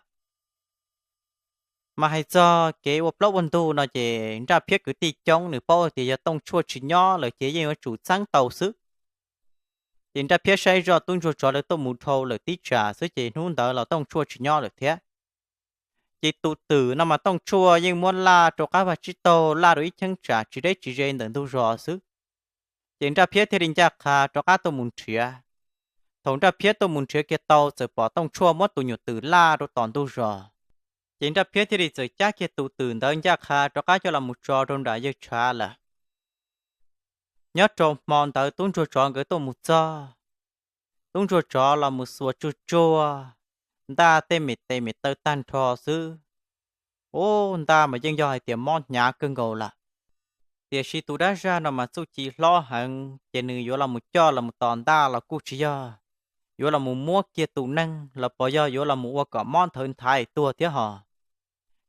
Mas hais txog kev ua plaub ua ntug no ces Nraj Phiab kwv tij coob, nws paub tias yog Tooj Tshuaj tsis nyob lawm ces yeej yuav tsum txeeb tau xwb. Ces Nraj Phiab saib zoj tub ntsuag tsov lawv tuaj mus dhau lawm tib tsam xwb ces hnub ntawd los Tooj Tshuaj tsis nyob lawm thiab. Ces tus twm no mas Tooj Tshuaj yeej muab laj rau qab vaj tsib taug, laj rau ib cheeb tsam tsis deb tsis ze ntawm ntug zos xwb. Ces Nraj Phiab thiaj li ncaj qha rov qab tuaj mus nrhiav. Thaum Nraj Phiab tuaj mus nrhiav kiag tau txawm pom Tooj Tshuaj muab tus nyuam twm laj rau tom ntug zos. Ces Nraj Phiab thiaj li txawm cab kiag tus twm ntawd ncaj qha rov qab coj los mus tso rau nram yawg tshav lawm. Nyob rau hmo ntawd tub ntsuag tsov nkawd tuaj mus txog, tub ntsuag tsov los mus xuas tsuag tsuag Ntaj tej me tes me taw tag nrho xwb. Ub, Ntaj mas yeej yog hais tias mob hnyav kawg nkaus lawm. Tiam sis tus dab zaj no mas txuj ci hlob heev ces nws yuav los mus coj los mus tos Ntaj los kuj tsis yog yuav los mus muab kiag tus neeg los pos yog yuav los mus ua kom mob nthawv nthaiv tuag thiab hos.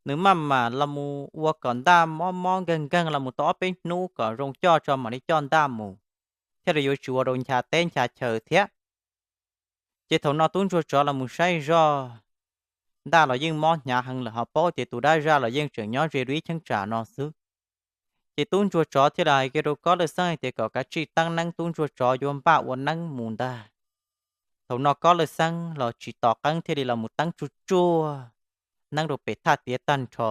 Nws maj mam los mus ua kom Ntaj mob mob nkeeg nkeeg los mus tau ob peb hnub kom zoo coj tso mam li coj Ntaj mus, thiaj li yuav tsis ua rau ncha teb ncha chaw thiab. Ces thaum no tub ntsuag tsov los mus saib zoj, Ntaj los yeej mob hnyav heev lawm ho paub tias tus dab zaj los yeej tseem nyob ze dua ib cheeb tsam no xwb. Ces tub ntsuag tsov thiaj li hais kiag rau Kob Lawj Xeeb hais tias kom kav tsij teeb neeb, tub ntsuag tsov yuav npaj ua neeb mus ntag. Thaum no Kob Lawj Xeeb los tsis tos qeeb thiaj li los mus teeb tsuag tsuag neeb rau pem thaj tiav tag nrho.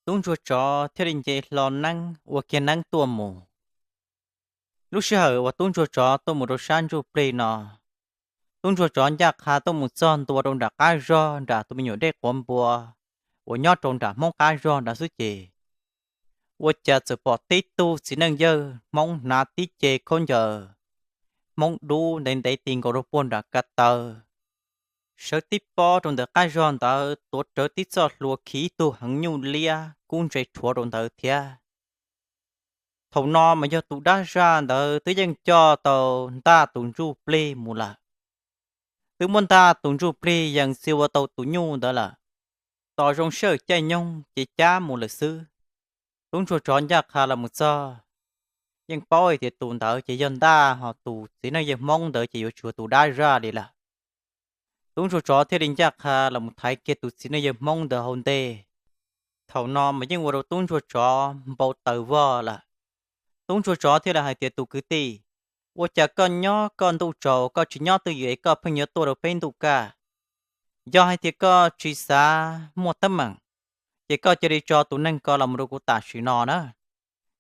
Tub ntsuag tsov thiaj li nce hlo neeb ua kiag neeb tuaj mus. Lub sij hawm uas tub ntsuag tsov tuaj mus rau sab ntsuj plig no, tub ntsuag tsov ncaj qha tuaj mus txog ntua rau nram qab zog nram tus me nyuam dej quav npua uas nyob rau nram Hmoob qab zog nrad xwb ces, ua cas txawm pom tib tug txiv neej yawg Hmoob hnav tib ce khaub ncaws Hmoob dub ntev ntev ti nkaus rau puag nram ko taw, sawv tib pob rau ntawm qab zog ntawd tuav rawv tib txoj hlua khi ib tug heev nyuj liab kub ntse rhuav rau ntawd thiab. Thaum no mas yog tus dab zaj ntawd twb yeej coj tau Ntaj tus ntsuj plig mus lawm. Twb muab Ntaj tus ntsuj plig yees txia ua tau tus nyuj ntawd lawm. Tos zoo sij hawm caij nyoog ces cab mus lawm xwb. Tub ntsuag tsov ncaj qha los mus txog, yeej paub hais tias tus ntawd ces yog ntaj, ho tus txiv neej yawg Hmoob ntawd ces yuav tsis yog tus dab zaj li lawm. Tub ntsuag tsov thiaj li ncaj qha los mus thaiv kiag tus txiv neej yawg Hmoob ntawd hauv ntej. Thaum no mas yeej ua rau tub ntsuag tsov npau taws vog lawm. Tub ntsuag tsov thiaj li hais tias, tus kwv tij, ua cas koj nyob koj ntuj tsaus koj tsis nyob twj ywm es koj pheej yuav tuaj rau peb ntuj kaj? Yog hais tias koj tsis xav muaj teeb meem, ces koj cia li tso tus neeg ko los mus rau kuv tam sim no na.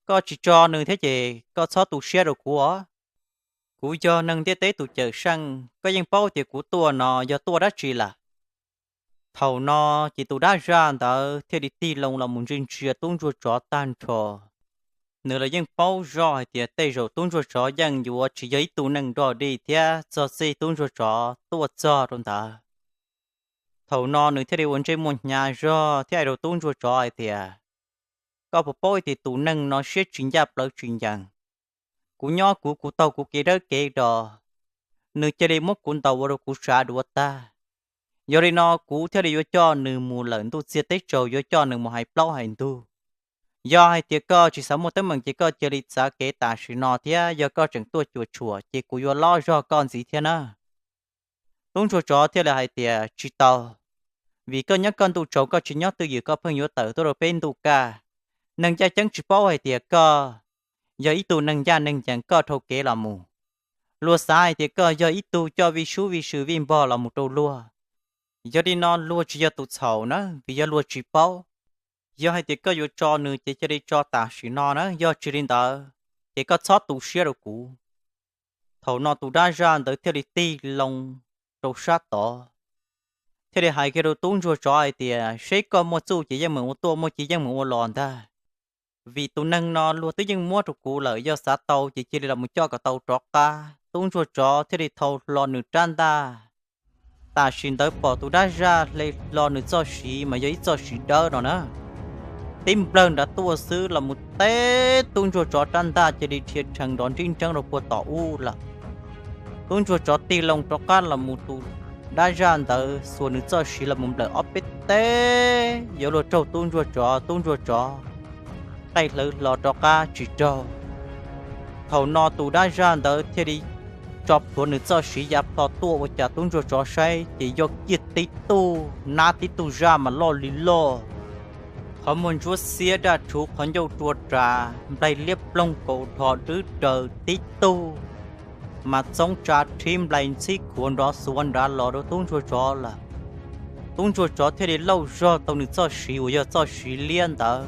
Koj tsis tso nws thiab ces koj txhob tu siab rau kuv os. Kuv yog neeg ntiaj teb tus cawm seej, koj yeej paub tias kuv tuaj no yog tuaj dab tsi lawm. Thaum no ces tus dab zaj ntawd thiaj li tig loo los mus ntsia ntsia tub ntsuag tsov tag nrho. Nws los yeej paub zoj hais tias tej zaum tub ntsuag tsov yeej yuav tsis yog ib tug neeg nrog dig thiab txog txij tub ntsuag tsov tuaj txog rau ntawd. Thaum no nws thiaj li ua ntsej muag hnyav zog thiab hais rau tub ntsuag tsov hais tias, koj puas paub tias tus neeg no siab tsis ncaj plawv tsis ncees. Kuv nyob kuv, kuv taug kuv kev dawb kev do, nws cia li muab kuv ntaus ua rau kuv sav duav tag. Yog li no kuv thiaj li yuav coj nws mus lawm ntuj txiag teb tsaus, yuav coj nws mus hais plaub hais ntug. Yog hais tias koj tsis xav muaj teeb meem ces koj cia li txav kev tam sim no thiab, yog koj tseem tuaj cuam tshuam ces kuv yuav lov zog koj ntxiv thiab na. Tub ntsuag tsov thiaj li hais tias, tsis tau, vim koj nyob koj ntuj tsaus koj tsis nyob twj ywm koj pheej yuav tawm tuaj rau peb ntuj kaj. Neeg ncaj ceeb tsis paub hais tias koj yog ib tug neeg ncaj neeg ncees koj dhau kev los mus. Luag xav hais tias koj yog ib tug coj vij sub vij sw vij npog los mus rau luag. Yog li no luag tsis yog tus txhaum na, vim yog luag tsis paub. Yog hais tias koj yuav tso nws ces cia li tso tam sim no na, yog tsis li ntawd ces koj txhob tu siab rau kuv. Thaum no tus dab zaj ntawd thiaj li tig loo rau sab tod, thiaj li hais kiag rau tub ntsuag tsov hais tias, seb koj muaj txuj ces yeej meem ua tuaj, muaj ci yeej meem ua los ntag. Vim tus neeg no luag twb yeej muab rau kuv lawm, yog xav tau ces cia li los mus coj kom tau rov qab. Tub ntsuag tsov thiaj li thau hlo nws rab ntaj. Tam sim ntawd pom tus dab zaj hle hlo nws txoj siv mas yog ib txoj siv dawb no na. Tib nplawg nrad tuaj xwb los mus teb tub ntsuag tsov rab ntaj cia li dhia rhees nrov nrib nreeb rau puag tom ub lawm. Tub ntsuag tsov tig loo rov qab los mus tus dab zaj ntawd xuas nws txoj siv los mus nplawm ob peb teg yuav luag raug tub ntsuag tsov, tub ntsuag tsov qaij hlawv hlo rov qab tsis raug. Thaum no tus dab zaj ntawd thiaj li tso plhuav nws txoj siv ya plho tuaj ua cas tub ntsuag tsov saib ces yog kiag tib tug nab tib tug zaj mas loj li loj. Qhov muag ntsuab xiab daj rhuv qhov ncauj rua ras nplaig liab ploog kaus dhos dwb raws tib tug mas txoob tsa rhib nplaig ntxhib khuav nrov xuav nrad los rau tub ntsuag tsov lawm. Tub ntsuag tsov thiaj li lauj zog tau nws txoj siv uas yog txoj siv liab ntawd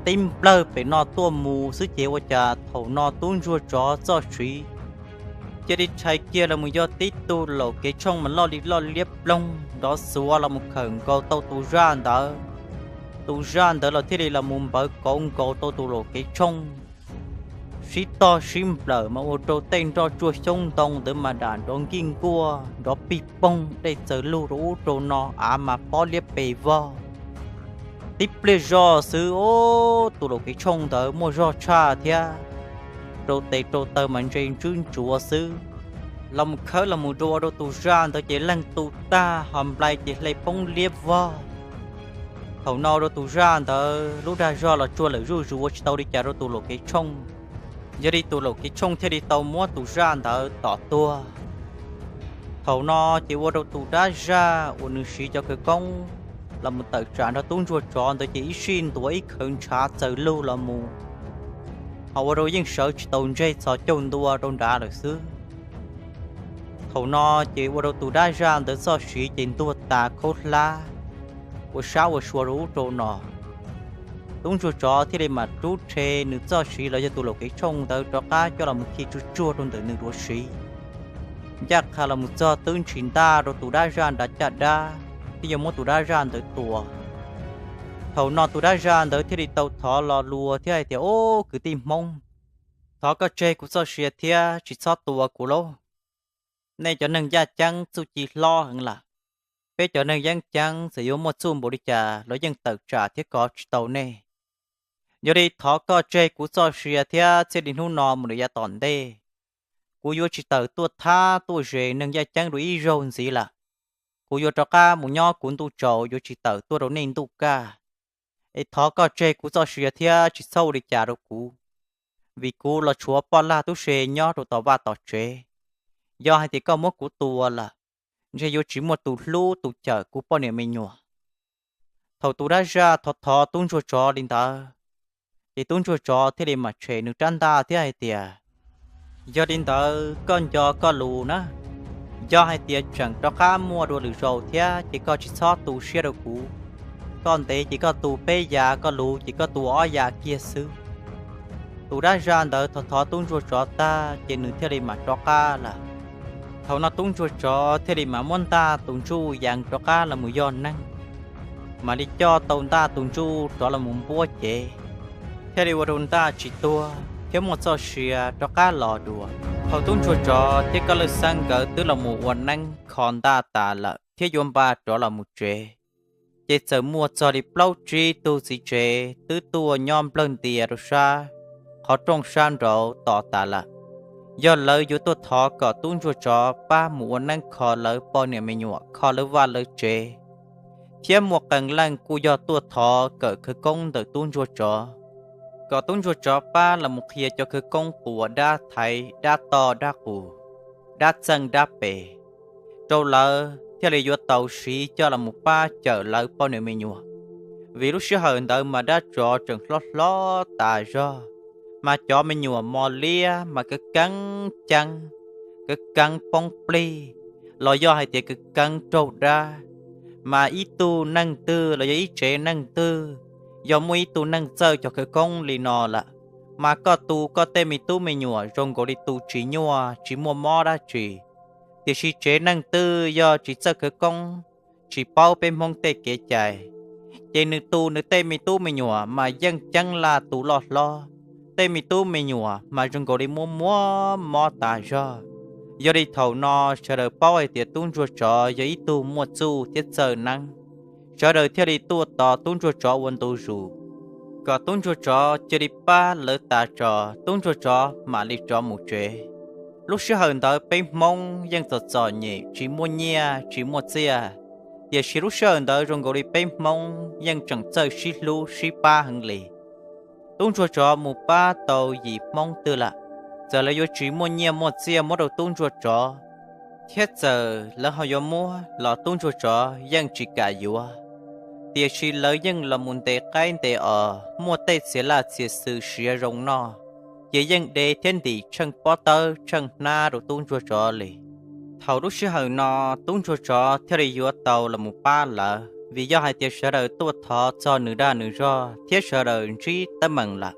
tib nplawg pem no tuaj mus xwb ces ua cas thaum no tub ntsuag tsov txoj siv cia li rhais kiag los mus yog tib tug laum kev tshooj mas loj li loj liab ploog nrov xuav los mus khawm nkaus tau tus zaj ntawd. Tus zaj ntawd los thiaj li los mus npawv kauv nkaus tau tus laum kev tshooj, sib tog sib nplawm mas ua rau tej nroj tsuag xyoob ntoo ntawd mas dam nrov nkij nkuaj nrov pig poog, dej txawm lug rau ub rau no, av mas pob liab pes vog. Tib pliag zoj xwb, tus laum kev tshooj ntawd muaj zog tshaj thiab, rau tes rau taw mas ntse ntswb ntsuav xwb. Los mus khawb los mus dua ua rau tus zaj ntawd ces leeg tu tag, ho nplai ces hle poob liab vog. Thaum no ua rau tus zaj ntawd lub dag zog los tsuag lawm zuj zus, ua tsis tau li cas rau tus laum kev tshooj. Yog li tus laum kev tshooj thiaj li tau muab tus zaj ntawd tom tuag. Thaum no ces ua rau tus dab zaj uas nws siv cov khawv koob los mus tawm tsam nrog tub ntsuag tsov ntawd ces ib sij ntuav ib khawv ntshav txawm lug los mus, ho ua rau yeej sawv tsis tau ntseg, txhos caug ntua rau nrad lawm xwb. Thaum no ces ua rau tus dab zaj ntawd txoj siv ces ntuag tas khaub hlab, ua sab ua sua rau ub rau no. Tub ntsuag tsov thiaj li mam rub rhe nws txoj siv los yog tus laum kev tshooj ntawd rov qab coj los mus khi tsuag tsuag rau ntawm nws duav siv. Ncaj qha los mus txog twb ntshis ntaj rau tus dab zaj nrad caj dab, thiab yuav muab tus dab zaj ntawd tua. Thaum no tus dab zaj ntawd thiaj li tau thov lo lus thiab hais tias, Ob kwv tij Hmoob, thov koj tseg kuv txoj sia thiab tsis txhob tua kuv lauj. Nej cov neeg ncaj ceeb txuj ci hlob heev lawm. Peb cov neeg yeeb ceeb txawm yuav muaj txuj npaum li cas los yeej tawm tsam thiab kov tsis tau nej. Yog li thov koj tseg kuv txoj sia thiab txij li hnub no mus rau yav tom ntej, kuv yuav tsis tawm tuaj thab tuaj zes neeg ncaj ceeb dua ib zaug ntxiv lawm. Kuv yuav rov qab mus nyob kuv ntuj tsaus, yuav tsis tawm tuaj rau nej ntuj kaj. Es thov koj tseg kuv txoj sia thiab tsis txhob ua li cas rau kuv. vim kuv los tshuav poj lag tub se nyob rau tom vaj tom tsev. Yog hais tias koj muab kuv tua lawm, ntshe yuav tsis muaj tus hlub tus cawm kuv poj niam me nyuam. Thaum tus dab zaj thov thov tub ntsuag tsov li ntawd, ces tub ntsuag tsov thiaj li mam tshem nws rab ntaj thiab hais tias, yog li ntawd koj nco koj lus na, yog hais tias tseem rov qab muaj dua lwm zaus thiab ces koj tsis txhob tu siab rau kuv. Koj ntev ces koj tu peb yav, koj luv ces koj tu ob yav kiag xwb. Tus dab zaj ntawd thov thov tub ntsuag tsov tag ces nws thiaj li mam rov qab lawm. Thaum no tub ntsuag tsov thiaj li mam muab ntaj tus ntsuj yees rov qab los mus yog neeg, mam li coj tau ntaj tus ntsuj rov los mus npuab cev, thiaj li ua rau ntaj tsis tuag thiab muaj txoj sia rov qab los dua. Thaum tub ntsuag tsov thiab Kab Lwj Xeeb nkawd twb los mus ua neeb kho ntaj tas lawm thiab yuav npaj rov los mus tsev, ces txawm muaj txog li plaub tsib tug txiv tsev twb tuaj nyob nplawg ntias rau sab qhov rooj sab nraud tos tas lawm. Yog lawv yuav tuaj thov kom tub ntsuag tsov pab mus ua neeb kho lawv poj niam me nyuam, kho lawv vaj lawv tsev, thiab muaj qee leej kuj yog tuaj thov kawm khawv koob ntawm tub ntsuag tsov, kom tub ntsuag tsov pab los mus qhia cov khawv koob quas dab thaiv, dab toj dab qus, dab txeej dab pes rau lawv thiaj li yuav tau siv coj los mus pab cawm lawv poj niam me nyuam. Vim lub sij hawm ntawd mas dab tsov tseem hlob hlob tas zog, mas cov me nyuam mos liab mas kav keeb ceeb, kav keeb poob plig, los yog hais tias kav keeb raug dab, mas ib tug neeg twg los yog ib tsev neeg twg, yog muaj ib tug neeg txawj cov khawv koob li no lawm, mas koj tu koj tej me tub me nyuam zoo nkaus li tu tsis nyuaj tsis muaj mob dab tsi. Tiam sis tsev neeg twg yog tsis txawj khawv koob, tsis paub peb Hmoob tej kev cai, ces nws tu nws tej me tub me nyuam mas yeej ceeb laj tu loj hlob, tej me tub me nyuam mas zoo nkaus li muaj muaj mob tas zog. Yog li thaum no sawv daws paub hais tias tub ntsuag tsov yog ib tug muaj txuj thiab txawj neeb, sawv daws thiaj li tuaj tos tub ntsuag tsov ua ntu zus, kom tub ntsuag tsov cia li pab lawv tas tso, tub ntsuag tsov mam li rov mus tsev. Lub sij hawm ntawd peb Hmoob yeej txom txom nyem tsis muaj nyiaj tsis muaj txiaj, tiam sis lub sij hawm ntawd zoo nkaus li peb Hmoob yeej tseem txawj sib hlub sib pab heev li. Tub ntsuag tsov mus pab tau yim Hmoob twg lawm, txawm lawv yuav tsis muaj nyiaj muaj txiaj muab rau tub ntsuag tsov, thiab txawm lawv ho yuav muab los tub ntsuag tsov yeej tsis kam yuav. Tiam sis lawv yeej los mus ntes qaib ntes os, muaj tej txiav laj txiav xwm siav zoo noj, ces yeej de thiab ntim tsheej pob tawb tsheej hnab rau tub ntsuag tsov li. Thaum lub sij hawm no tub ntsuag tsov thiaj li yuav tau los mus pab lawv, vim yog hais tias sawv daws tuaj thov txog nws dag nws zog thiab sawv daws ntsib teeb meem lawm.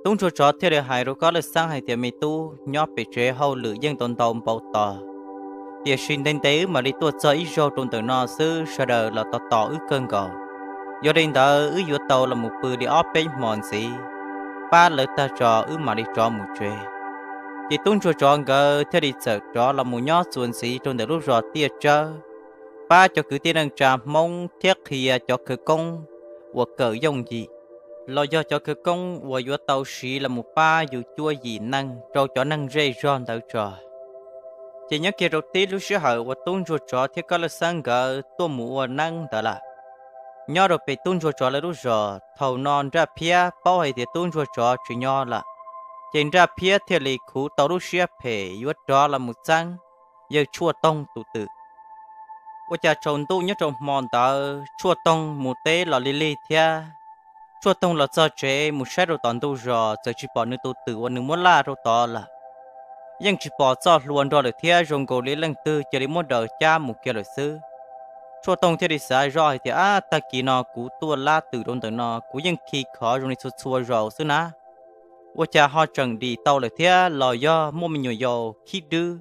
Tub ntsuag tsov thiaj li hais rau Kab Lwj Xeeb hais tias, me tub, nyob pem tsev hauj lwm yeej tau ntau npau tos, tiam sis ntev ntev wb mam li tuaj txog ib zaug rau ntawm no xwb, sawv daws los tos tos wb kawg nkaus. Yog li ntawd wb yuav tau los mus pw li ob peb hmo ntxiv, pab lawv tag tso wb mam li rov mus tsev. Ces tub ntsuag tsov nkawd thiaj li txawm rov los mus nyob txuas ntxiv rau ntawm lub zos Tiaj Tsawb, pab cov kwv tij neej tsa Hmoob thiab qhia cov khawv koob uas kawm yooj yim, los yog cov khawv koob uas yuav tau siv los mus pab yus cuab yim neej rau cov neeg zej zog ntawd tso. Ces nyob kiag rau tib lub sij hawm uas tub ntsuag tsov thiab Kab Lwj Xeeb nkawd tuaj mus ua neeb ntawd lawm, nyob rau pem tub ntsuag tsov lawv lub zos, thaum no Nraj Phiab paub hais tias tub ntsuag tsov tsis nyob lawm, ces Nraj Phiab thiaj li khuv tau lub siab phem yuav rov los mus txeeb yawg Tshuaj Toog tus twm. Ua cas tsaus ntuj nyob rau hmo ntawd Tshuaj Toog mus teb los lig lig thiab, Tshuaj Toog los txog tsev mus saib rau tom ntug zos txawm tsis pom nws tus twm uas nws muab laj rau tod lawm. Yeej tsis pom txoj hlua nrog lawm thiab, zoo nkaus li leej twg cia li muab daws cab mus kiag lawm xwb. Tshuaj Toog thiaj li xav zoj hais tias, ab, tag kis no kuv tuaj lab twm rau ntawm no kuv yeej khi khov zoo li txhua txhua zaus xwb na, ua cas ho tseem dim tau lawm thiab, los yog muaj me nyuam yaus khib dwb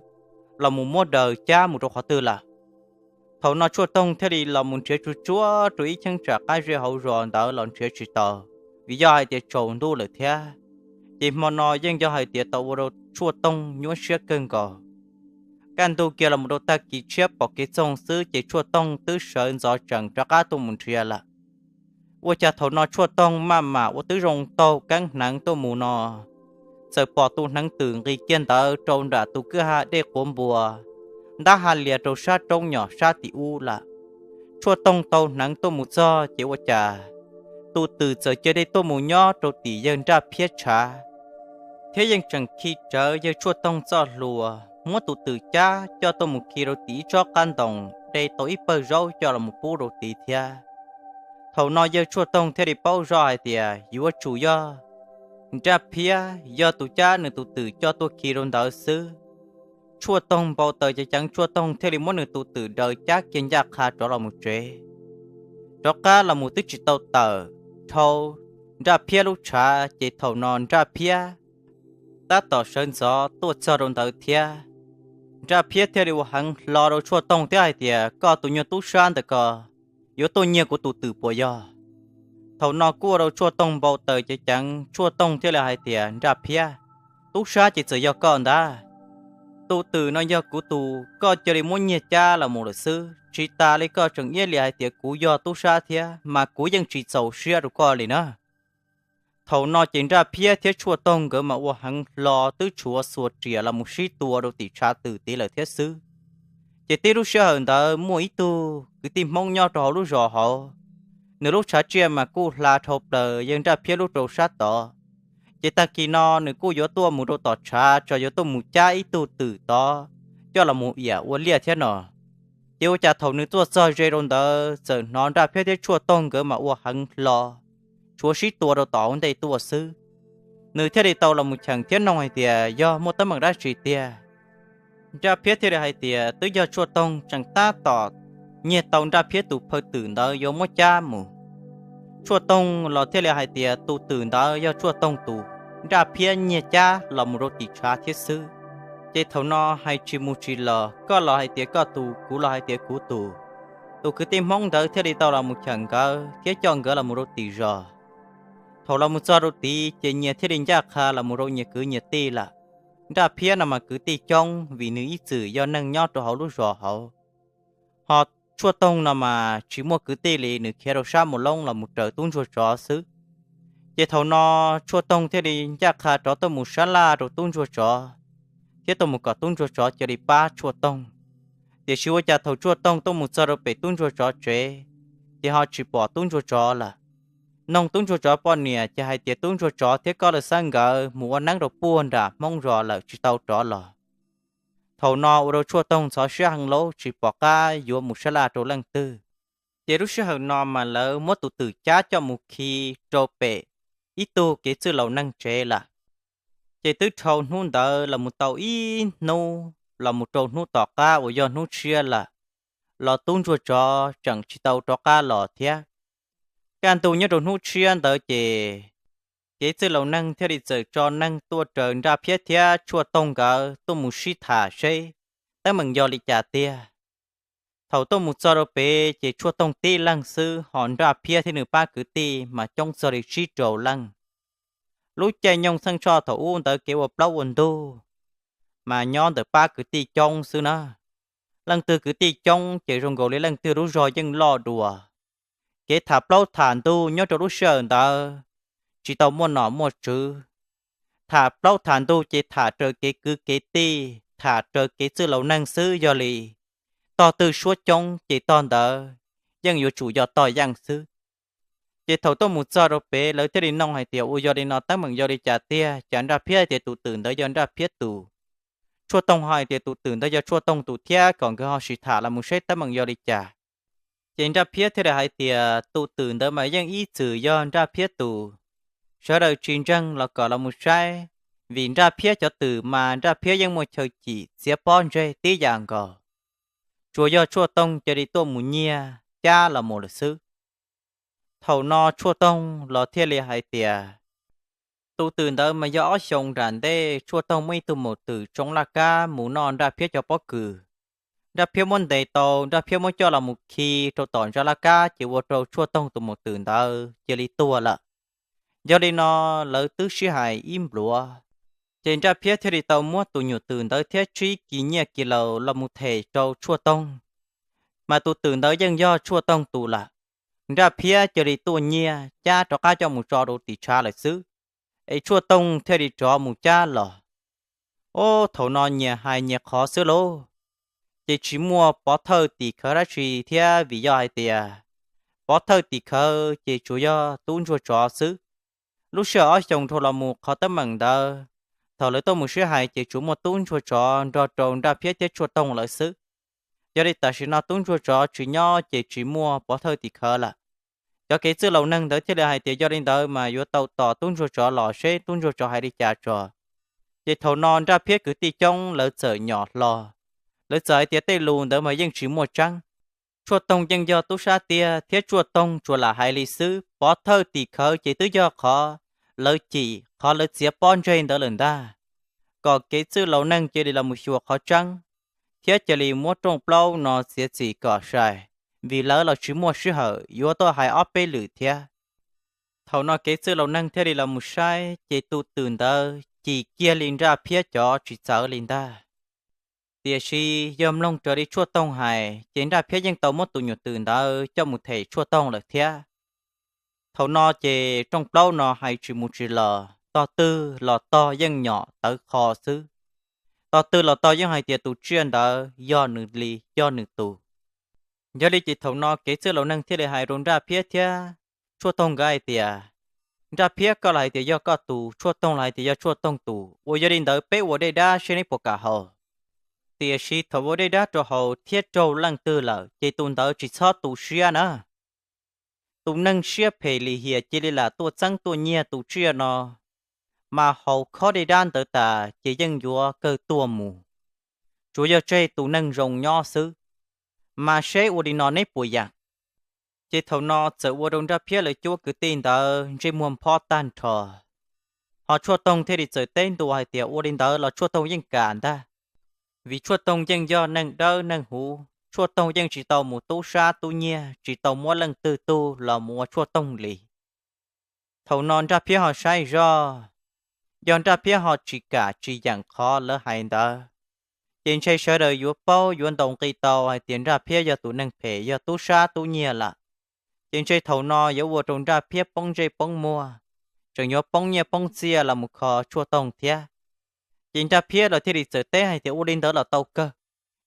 los mus muab daws cab mus rau qhov twg lawm. Thaum no Tshuaj Toog thiaj li los mus nrhiav tsuj tsuav rau ib cheeb tsam qab zej hauv zos ntawd los nrhiav tsis tau, vim yog hais tias tsaus ntuj lawm thiab. Ces hmo no yeej yog hais tias tau ua rau Tshuaj Toog nyuaj siab kawg nkaus. Kaj ntug kiag los mus rau tag kis tshiab pom kev txoog xwb ces Tshuaj Toog twb sawv ntxov tsees rov qab tuaj mus nrhiav lawm. Ua cas thaum no Tshuaj Toog maj mam ua tib zoo taug keeb hneev tuaj mus no, txawm pom tus hneev twm nqis kiag ntawd rau nram tus kwj ha dej quav npua, ntab ha lias rau sab roob nyom sab tim ub lawm. Tshuaj Toog taug hneev tuaj mus txog ces ua cas tus twm txawm cia li tuaj mus nyob rau tim yawg Nraj Phiab tshav, thiab yeej tseem khi rawv yawg Tshuaj Toog txoj hlua, muab tus twm cab coj tuaj mus khi rau tim ib tsob qab ntoo, de tau ib pawg zaub coj los pub rau tid thiab. Thaum no yawg Tshuaj Toog thiaj li paub zoj hais tias yuav tsum yog Nraj Phiab yog tus cab nws tus twm coj tuaj khi rau ntawd xwb. Tshuaj Toog npau taws ceev ceev, Tshuaj Toog thiaj li muab nws tus twm daws cab kiag ncaj qha rov los mus tsev. Rov qab los mus twb tsis tau tawm dhau Nraj Phiab lub tshav ces thaum no Nraj Phiab tab tom sawv ntxov tuaj txog rau ntawd thiab. Nraj Phiab thiaj li ua heev hlo rau Tshuaj Toog thiab hais tias, koj tus nyuag tub sab ntawm ko yuav tuaj nyiag kuv tus twm puas yog? Thaum no kuj ua rau Tshuaj Toog npau taws ceev ceev, Tshuaj Toog thiaj li hais tias, Nraj Phiab, tub sab ces txawm yog koj ntag. Tus twm no yog kuv tus, koj cia li muab nyiag cab los mus lawm xwb, tsis tas li koj tseem iab li hais tias kuv yog tub sab thiab mas kuv yeej tsis txaus siab rau koj li na. Thaum no ces Nraj Phiab thiab Tshuaj Toog nkawd mas ua heev hlo twb tshuav xuas riam los mus sib tua rau tim tshav twm tid lawm thiab xwb. Ces tib lub sij hawm ntawd muaj ib tug kwv tij Hmoob nyob rau hauv lub zos hauv, nws lub tshav tsiaj mas kuj hla dhau plaws yawg Nraj Phiab lub rau sab tod. Ces tag kis no nws kuj yuav tuaj mus rau tom tshav tso yuav tuaj mus cab ib tug twm tod coj los mus iam ua liaj thiab no. Ces ua cas thaum nws tuaj txog ze rau ntawd txawm hnov Nraj Phiab thiab Tshuaj Toog nkawd mas ua heev hlo, tshuav sib tua rau tom hauv ntej tuaj xwb. Nws thiaj li tau los mus cheem thiab noog hais tias yog muaj teeb meem dab tsi tiag. Nraj Phiab thiaj li hais tias twb yog Tshuaj Toog tseem tab tom nyiag tau Nraj Phiab tus phaw twm ntawd yuav muab cab mus. Tshuaj Toog los thiaj li hais tias tus twm ntawd yog Tshuaj Toog tus, Nraj Phiab nyiag cab los mus rau tim tshav thiab xwb. Ces thaum no hais tsis mus tsis los, koj los hais tias koj tus, kuv los hais tias kuv tus. Tus kwv tij Hmoob ntawd thiaj li tau los mus cheem nkawd thiab coj nkawd los mus rau tim zos. Thaum los mus txog rau tid ces nyias thiaj li ncaj qha los mus rau nyias kwv nyias tij lawm. Nraj Phiab no mas kwv tij coob vim nws ib txwm yog neeg nyob rau hauv lub zos hauv. Ho Tshuaj Toog no mas tsis muaj kwv tij li, nws khiav rau sab Mus Loob los mus raws tub ntsuag tsov xwb. Ces thaum no Tshuaj Toog thiaj li ncaj qha rov tuaj mus sab laj rau tub ntsuag tsov, thiab tuaj mus kom tub ntsuag tsov cia li pab Tshuaj Toog. Tiam sis ua cas thaum Tshuaj Toog tuaj mus txog rau pem tub ntsuag tsov tsev, ces ho tsis pom tub ntsuag tsov lawm. Noog tub ntsuag tsov poj niam ces hais tias tub ntsuag tsov thiab Koj Lwj Xab nkawd mus ua neeb rau puag nram Hmoob zos lawm tsis tau rov los. Thaum no ua rau Tshuaj Toog ntxhov siab heev lauj, tsis pom qab yuav mus sab laj rau leej twg. Ces lub sij hawm no mas lawv muab tus twm cab coj mus khi rau pem ib tug kev txwj laus neeg tsev lawm. Ces twb dhau hnub ntawd los mus tau ib hnub los mus rau hnub tom qab uas yog hnub tshiab lawm, los tub ntsuag tsov tseem tsis tau rov qab los thiab. Kaj ntug nyob rau hnub tshiab ntawd ces kev txwj laus neeg thiaj li txawm tso neeg tuaj raws Nraj Phiab thiab Tshuaj Toog nkawd tuaj mus sib tham seb teeb meem yog li cas tiag. Thaum tuaj mus txog rau pem ces Tshuaj Toog tib leeg xwb, ho Nraj Phiab thiab nws pab kwv tij mas coob txog li tsib rau leej. Lub caij nyoog txheej tshoj thaum ub ntawd kev ua plaub ua ntug mas nyob ntawm pab kwv tij coob xwb na. Leej twg kwv tij coob ces zoo nkaus li leej twg lub zog yeej loj dua. Kev tham plaub tham ntug nyob rau lub sij hawm ntawd tsis tau muaj nom muaj tswv. Tham plaub tham ntug ces tham raws kev kwv kev tij, tham raws kev txwj laus neeg xwb, yog li tog twg suab coob ces tog ntawd yeej yuav tsum yog tog yeej xwb. Ces thaum tuaj mus txog rau pem lawv thiaj li noog hais tias ua yog li no teeb meem yog li cas tiag, cas Nraj Phiab hais tias tus twm ntawd yog Nraj Phiab tus, Tshuaj Toog ho hais tias tus twm ntawd yog Tshuaj Toog tus thiab kom nkawd ho sim tham los mus saib teeb meem yog li cas. Ces Nraj Phiab thiaj li hais tias tus twm ntawd mas yeej ib txwm yog Nraj Phiab tus, sawv daws tsis ntseeg los kom los mus saib, vim Nraj Phiab cov twm mas Nraj Phiab yeej muaj chaw cim txiav pob ntseg tib yam nkaus, tsuas yog Tshuaj Toog cia li tuaj mus nyiag cab los mus lawm xwb. Thaum no Tshuaj Toog los thiaj li hais tias tus twm ntawd mas yog ob xyoos nram ntej Tshuaj Toog muaj ib tug maum twm tsoo laj kab mus noj Nraj Phiab cov pob kws. Nraj Phiab muab ntes tau, Nraj Phiab muab coj los mus khi rau tom ntsa laj kab ces ua rau Tshuaj Toog tus maum twm ntawd cia li tuag lawm. Yog li no lawv twb sib hais ib npluav, ces Nraj Phiab thiaj li tau muab tus nyuam twm ntawd thiab tsib kis nyiaj kis laus los mus them rau Tshuaj Toog. Mas tus twm ntawd yeej yog Tshuaj Toog tus lawm, Nraj Phiab cia li tuaj nyiag cab rov qab coj mus tso rau tim tshav lawm xwb, es Tshuaj Toog thiaj li rov mus cab los. Ob, thaum no nyias hais nyias qhov xwb lauj, ces tsis muaj pov thawj tim khawv dab tsi thiab, vim yog hais tias pov thawj tim khawv ces tsuas yog tub ntsuag tsov xwb. Lub sij hawm ob xyoos dhau los mus qhov teeb meem ntawd thaum lawv tuaj mus sib hais ces tsuas muaj tub ntsuag tsov nrog rau Nraj Phiab thiab Tshuaj Toog lawv xwb. Yog li tam sim no tub ntsuag tsov tsis nyob ces tsis muaj pov thawj tim khawv lawm. Cov kev txwj laus neeg ntawd thiaj li hais tias yog li ntawd mas yuav tau tos tub ntsuag tsov los seb tub ntsuag tsov hais li cas tso. Ces thaum no Nraj Phiab kwv tij coob lawv txawm nyom hlo, lawv txawm hais tias tej lus ntawd mas yeej tsis muaj tseeb. Tshuaj Toog yeej yog tub sab tiag thiab Tshuaj Toog tsuas lam hais li xwb, pov thawj tim khawv ces twb yog qhov lawv cim qhov lawv txiav pob ntseg ntawd lawm ntag. Kom kev txwj laus neeg cia li los mus xyuas qhov tseeb, thiab cia li muab rooj plaub no txiav txim kom sai, vim lawv los tsis muaj sij hawm yuav tuaj hais ob peb lwm thiab. Thaum no kev txwj laus neeg thiaj li los mus saib ces tus twm ntawd cim kiag li Nraj Phiab cov tsis txawv li ntag. Tiam sis yog mloog raws li Tshuaj Toog hais ces Nraj Phiab yeej tau muab tus nyuam twm ntawd coj mus them Tshuaj Toog lawm thiab. Thaum no ces rooj plaub no hais tsis mus tsis los, tog twg los tog yeej nyom tawv qho xwb. Tog twg los tog yeej hais tias tus tsiaj ntawd yog nws li, yog nws tus. Yog li ces thaum no kev txwj laus neeg thiaj li hais rau Nraj Phiab thiab Tshuaj Toog nkawd hais tias, Nraj Phiab koj los hais tias yog koj tus, Tshuaj Toog los hais tias yog Tshuaj Toog tus, uas yog li ntawd peb ua dej dab seb neb puas kam haus. Tiam sis thaum ua dej dab rau haus thiab raug leej twg lawm ces tus ntawd tsis txhob tu siab na. Tus neeg siab phem lim hiam cia li lam tuaj txeeb tuaj nyiag tus tsiaj no, mas haus khob dej dab ntawd tas ces yeej yuav kawg tuag mus, tsuas yog tseg tus neeg zoo nyob xwb. Mas seb ua li no neb puas yeem? Ces thaum no txawm ua rau Nraj Phiab lawv cuab kwv tij ntawd ntsej muag nphob tag nrho. Ho Tshuaj Toog thiaj li txawm teb ntua hais tias ua li ntawd los Tshuaj Toog yeej kam ntag, vim Tshuaj Toog yeej yog neeg dawb neeg huv, Tshuaj Toog yeej tsis tau mus tub sab tub nyiag, tsis tau muab leej twg tug los mus ua Tshuaj Toog li. Thaum no Nraj Phiab ho saib zoj, yog Nraj Phiab ho tsis kam tsis yeem qhov lawv hais ntawd, ces ntshe sawv daws yuav paub yuav ntaus nqi tau hais tias Nraj Phiab yog tus neeg phem yog tub sab tub nyiag lawm. Ces ntshe thaum no yuav ua rau Nraj Phiab poob ntsej poob muag, tseem yuav poob nyiaj poob txiaj los mus kho Tshuaj Toog thiab. Ces Nraj Phiab los thiaj li txawm teb hais tias ua li ntawd los tau kawg,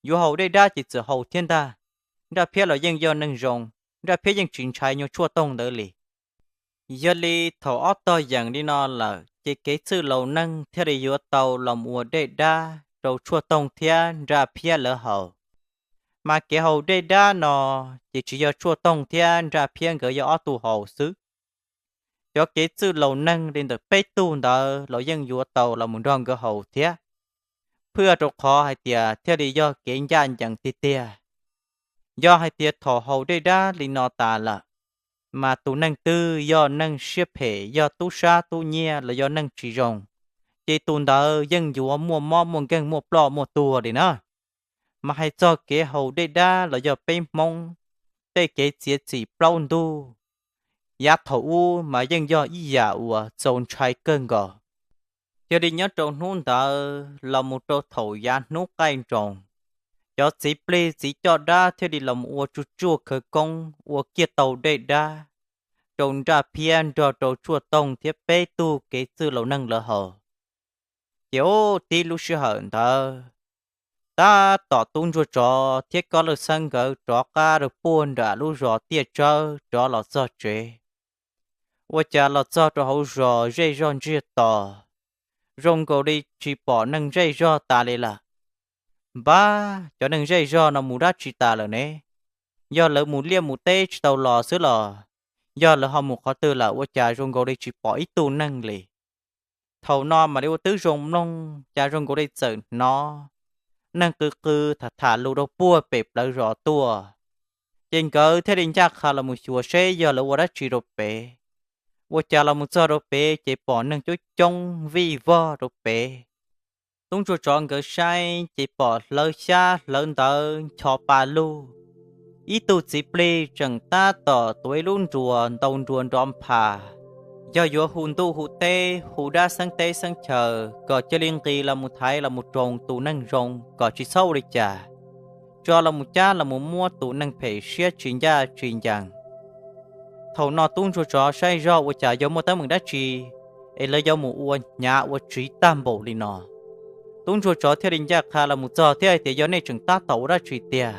yuav haus dej dab ces txawm haus thiab ntag. Nraj Phiab los yeej yog neeg zoo, Nraj Phiab yeej tsis ntshai nyuag Tshuaj Toog ntawd li. Yog li thaum ob tog yeem li no lawm ces kev txwj laus neeg thiaj li yuav tau los mus ua dej dab rau Tshuaj Toog thiab Nraj Phiab lawv haus. Mas kev haus dej dab no ces tsis yog Tshuaj Toog thiab Nraj Phiab nkawd yog ob tug haus xwb. Cov kev txwj laus neeg li ntawm peb tug ntawd los yeej yuav tau los mus nrog nkawd haus thiab, phwj rau qhov hais tias thiaj li yog kev ncaj ncees tiag tiag. Yog hais tias thaum haus dej dab li no tas lawm, mas tus neeg twg yog neeg siab phem, yog tub sab tub nyiag los yog neeg tsis zoo, ces tus ntawd yeej yuav muaj mob muaj nkeeg muaj ploj muaj tuag li na. Mas hais txog kev haus dej dab los yog peb Hmoob tej kev txiav txim plaub ntug, yav thaum ub mas yeej yog ib yam uas txaus ntshai kawg nkaus. Yog li nyob rau hnub ntawd los mus rau thaum yav hnub qaij nroos, cov txiv plig txiv coj dab thiaj li los mus ua tsuj tsuaj khawv koob ua kiag tau dej dab rau Nraj Phiab nrog rau Tshuaj Toog thiab peb tug kev txwj laus neeg lawv haus. Ces ub tib lub sij hawm ntawd, tab tom tub ntsuag tsov thiab Kob Lawj Xeeb nkawd rov qab rau puag nram lub zos Tiaj Tsawb rov los txog tsev. Ua cas los txog rau hauv zos zej zog ntsiag to, zoo nkaus li tsis pom neeg zej zog tas li lawm. Npab, cov neeg zej zog no mus dab tsi tas lawm ne? Yog lawv mus liaj mus teb tsis tau los xwb los yog lawv ho mus qhov twg lawm ua cas zoo nkaus li tsis pom ib tug neeg li? Thaum no mam li ua twb zoo mloog cas zoo nkaus li txawm hnov neeg qw qw tham tham lus rau puag pem plawv zos tuaj. Ces nkawd thiaj li ncaj qha los mus xyuas seb yog lawv ua dab tsi rau pem. Ua cas los mus txog rau pem ces pom neeg coob coob vij vog rau pem. Tub ntsuag tsov nkawd saib ces pom hlawv xyab hlawv ntawv ncho pa lug. Ib tug txiv plig tseem tab tom tuav ib lub nruas ntau nruas nrov nphas, yog yuav hu ntuj hu teb hu dab xeeb teb xeeb chaw kom cia li nqis los mus thaiv los mus roos tus neeg zoo kom tsis txhob ua li cas, tso los mus cab los mus muab tus neeg phem siab tsis ncaj tsis ncees. Thaum no tub ntsuag tsov saib zog ua cas yog muaj teeb meem dab tsi es lawv yuav mus ua hnyav ua tsiv tag npaum li no. Tub ntsuag tsov thiaj li ncaj qha los mus txog thiab hais tias yog nej tseem tab tom ua dab tsi tiag.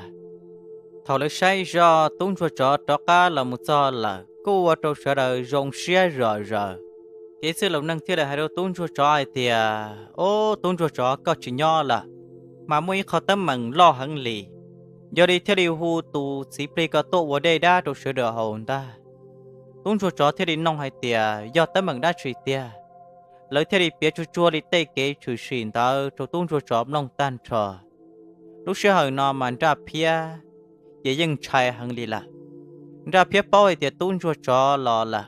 Thaum lawv saib zog tub ntsuag tsov rov qab los mus txog lawm kuj ua rau sawv daws zoo siab zom zaws. Kev txwj laus neeg thiaj li hais rau tub ntsuag tsov hais tias, Ob, tub ntsuag tsov, koj tsis nyob lawm, mas muaj ib qho teeb meem loj heev li. Yog li thiaj li hu tus txiv plig ko tuaj ua dej dab rau sawv daws haus ntag. Tub ntsuag tsov thiaj li nug hais tias, Yog teeb meem dab tsi tiag? Lawv thiaj li piav tsuag tsuag li tej kev tshwm sim ntawd rau tub ntsuag tsov mloog tag nrho. Lub sij hawm no mas Nraj Phiab ces yeej ntshai heev li lawm. Nraj Phiab paub hais tias tub ntsuag tsov los lawm,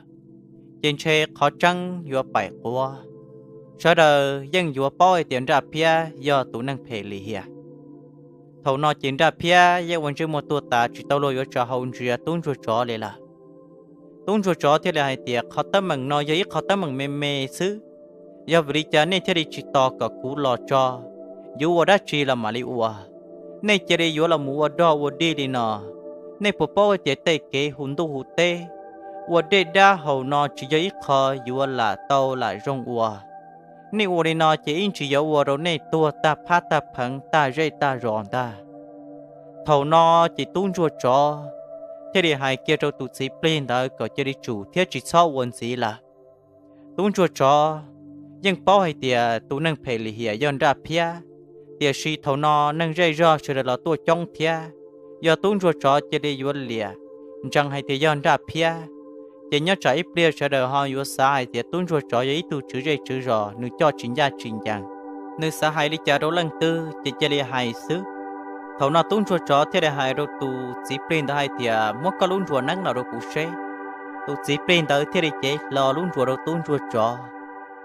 ces ntshe qhov tseeb yuav paim quav. Sawv daws yeej yuav paub hais tias Nraj Phiab yog tus neeg phem lim hiam. Thaum no ces Nraj Phiab yeej ua ntsej muag tuag tas tsis tau luag yuav tsa hau ntsia tub ntsuag tsov li lawm. Tub ntsuag tsov thiaj li hais tias, Qhov teeb meem no yog ib qho teeb meem me me xwb. Yog vim li cas nej thiaj li tsis tos kom kuv los tso? Yuav ua dab tsi los mam li ua. Nej cia li yuav los mus ua dog ua dig li no. Nej puas paub hais tias tej kev hu ntuj hu teb, ua dej dab haus no tsis yog ib qho yuav lam tau lam zoo ua. Nej ua li no ces ib ntsis yuav ua rau nej tuag tag phab tag pheev tag zej tag zos ntag. Thaum no ces tub ntsuag tsov thiaj li hais kiag rau tus txiv plig ntawd kom cia li tsum thiab tsis txhob ua ntxiv lawm. Tub ntsuag tsov yeej paub hais tias tus neeg phem lim hiam yog Nraj Phiab, tiam sis thaum no neeg zej zog sawv daws los tuaj coob thiab. Yog tub ntsuag tsov cia li yuav liam ntsees hais tias yog Nraj Phiab, ces nyob tsam ib pliag sawv daws ho yuav xav hais tias tub ntsuag tsov yog ib tug tswv zej tswv zos, nws coj tsis ncaj tsis ncees, nws xav hais li cas rau leej twg ces cia li hais xwb. Thaum no tub ntsuag tsov thiaj li hais rau tus txiv plig ntawd hais tias, Muab koj lub nruas neeb los rau kuv seb. Tus txiv plig ntawd thiaj li cev hlo lub nruas rau tub ntsuag tsov.